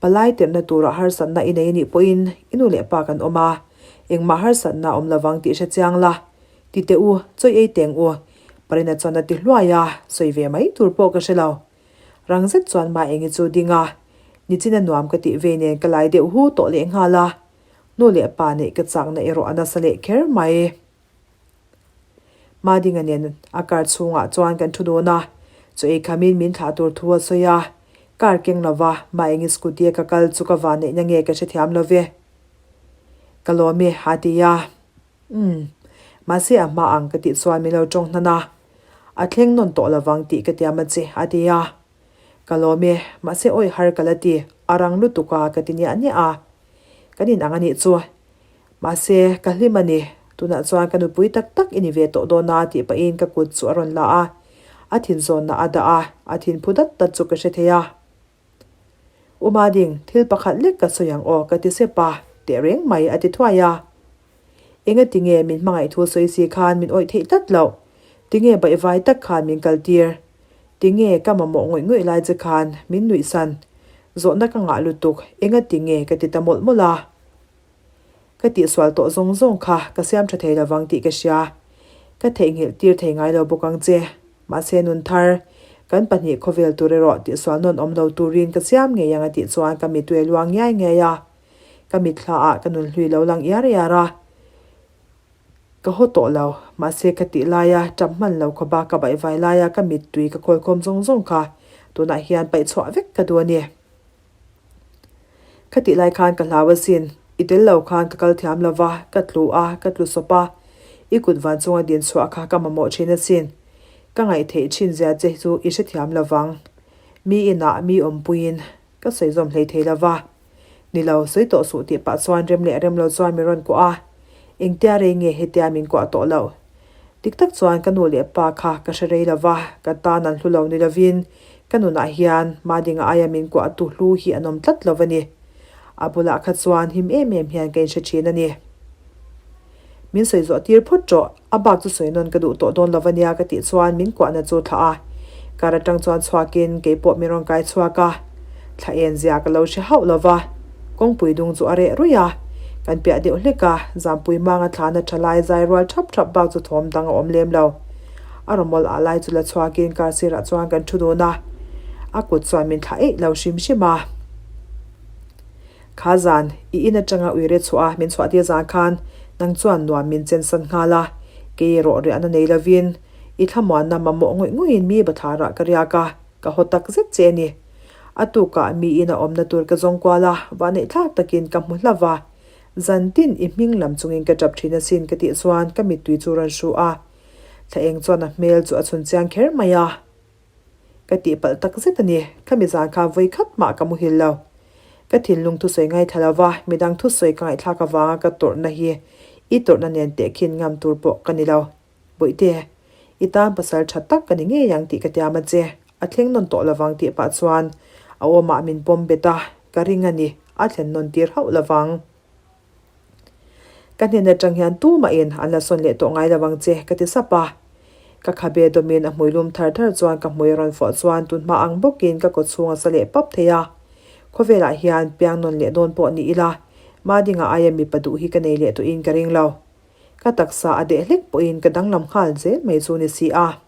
Palai tirhna turah harsatna i nei anih pawhin i nu leh pa kan awm a, engmah harsatna a awm lovang tih hre chiang la. Ti teh u, chawi ei teng u. Parina chuan a ti hluai a, sawi ve mai tur pawh ka hre lo. Rang zet chuan Maengi chu ding a, nichin a nuam ka tih vei nen ka lai deuh hu tawh leh nghal a, nu leh pa neih ka chakna erawh a nasa leh kher mai. Madinga nen a car chhungah chuan kan thu dun a, chaw ei khamin min thlah tur thu a sawi a, car keng lova Maengi scooty a ka kal chu ka vanneihna nge ka hrethiam lo ve. Ka lawm e a ti a. Umm. Mahse a hma ang ka tih chuan min lo tawng hnan a. A thleng nawn tawh lovang tih ka tiam a che, a ti a. Ka lawm e, mahse awi har ka la ti, a rang lutuk a ka ti niah niah a. Kan in ang a nih chu. Mahse ka hlim a ni, tunah chuan ka nupui tak tak i ni ve tawh dawn a tih pahin ka kut chu a rawn la a. A thin zawnna a dah a, a thin phu dat dat chu ka hre thei a. U Mading, thil pakhat lek ka sawi ang aw ka ti sep a, teh reng mai a ti thuai a. Enga tinge min hmangaih thu sawi si khan min awih theih tlat loh? Tinge baihvai tak khan min kal tir? Tinge ka mamawh ngawih ngawih lai che khan min nuihsan? Zawhna ka ngah lutuk, enga tinge ka ti ta mawlh mawlh a. Ka tihsual tawh zawng zawng kha ka siam tha thei lovang tih ka hria. Ka theihnghilh tir thei ngai lo bawk ang che. Mahse nun thar, kan pahnih khawvel tur erawh tihsual nawn awm lo turin ka siam ngei ang a tih chuan ka mittui a luang ngiai ngiai a. Ka mitthla ah ka nun hlui lo lang iar iar a. Ka haw tawh lo, mahse ka tih laia tap hman lo khawpa ka baihvai laia ka mittui ka khawlkhawm zawng zawng kha tunah hian paih chhuah vek ka duh a ni. Khatih lai khan ka hlau asin, i tel lo khan ka kal thiam lo va, ka tlu a, ka tlu sawp a, i kut van chunga din chhuah kha ka mamawh thin asin. Ka ngaih theih thin zia che chu i hrethiam lo vang. Mi inah mi awmpuiin ka sawi zawm hlei thei lo va. Ni lo, sawi tawh suh tih pah chuan rem leh rem lo chuan min rawn kuah a. Engtia rei nge hetia min kuah tawh loh? Dik tak chuan ka nu leh pa kha ka hre rei lo va, ka tan an hlu lo ni lovin ka nunah hian Madinga aia min kuahtu hlu hi an awm tlat lo a ni. A bulah kha chuan him em em hian ka inhre thin a ni. Min sawi zawh tir phawt rawh, a bak chu sawi nawn ka duh tawh dawn lo a nia ka tih chuan min kuahna chu thlah a. Kar atang chuan chhuakin kei pawh min rawn kai chhuak a, thla en zia ka lo hre hauh lo va, kawngpui dung chu a reh ruih a, kan piah deuh hlek a, Zampui manga thlana tha lai zai rual thap thap bak chu thawm dang a awm lem lo. A rawmawl ah lai chu la chhuakin kar sirah chuan kan thu dun a, a kut chuan min thlah eih lo hrim hrim a. Kha zan, i in atanga uire chhuah a min chhuah tir zan khan nang chuan nuam min chen san nghal a, kei erawh riahna nei lovin i thlamuanna mamawh ngawih ngawih in mi bathlarah ka riak a, ka haw tak zet che a ni. A tukah mi in a awmna tur ka zawng kual a, vahneih thlak takin ka hmu hlauh va, zan tin i hming lam chungin ka tap thin asin ka tih chuan ka mittui chu rawn hru a, thla eng chuan a hmel chu a chhun chiang kher mai a. Ka tihpalh tak zet a ni, khami zan kha vawi khat mah ka muhil lo. Ka thinlung thusawi ngaithla lo va, midang thusawi ka ngaihthlak avanga ka tawrhna hi i tawrhna nen tehkhin ngam tur pawh ka ni lo. Bawihte, i tan pasal tha tak ka ni ngei ang tih ka tiam a che, a thleng nawn tawh lovang tih pah chuan a awmah min pawm bet a, ka ring a ni, a thlen nawn tir hauh lovang. Ka hnen atang hian tumahin an la sawn leh tawh ngai lo ang che, ka ti sap a. Ka khabe dawmin a hmui lum thar thar chuan ka hmui a rawn fawh chuan tunhma ang bawkin ka kaw chhung a sa leh pap thei a. Khawvelah hian piang nawn leh dawn pawh ni ila, Madinga aia mipa duh hi ka nei leh tawhin ka ring lo. Ka taksa a deh hlek pawhin ka danglam nghal zel mai chu ni si a.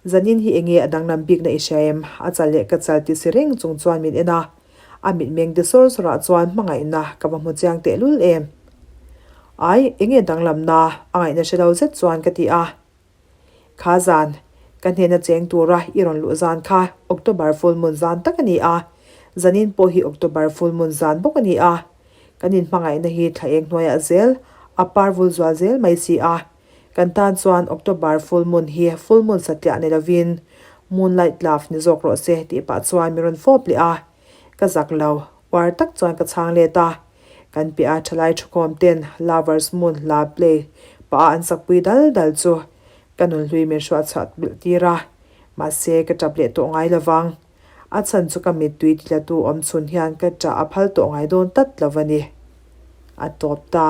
Zanin hi enge a danglam bikna i hria em? A chal leh ka chal ti si reng chung chuan min en a. A mitmeng de sawr sawrah chuan hmangaihna ka va hmu chiang tehlul em? Ai, enge danglamna? A ngaihna hre lo zet chuan ka ti a. Kha zan, ka hnena cheng tura i rawn luh zan kha October full moon zan tak a ni a. Zanin pawh hi October full moon zan bawk a ni a. Kan inhmangaihna hi thla eng hnuaiah zel a par vul zual zel mai si a. Kan tan chuan October full moon hi full moon satliah ni lovin moonlight love ni zawk rawh se tih pah chuan min rawn fawp leh a. Ka zak lo, uar tak chuan ka chhang let a. Kan piah a thalai thukhawm ten Lovers Moon hla play pah a an sakpui dal dal chu ka nunhlui min hruatchhuah bilh tir a. Mahse ka tap leh tawh ngai lovang. A chhan chu ka mittui titlatu awm chhun hian ka ṭah a phal tawh ngai dawn tlat lo a ni. A tawp ta.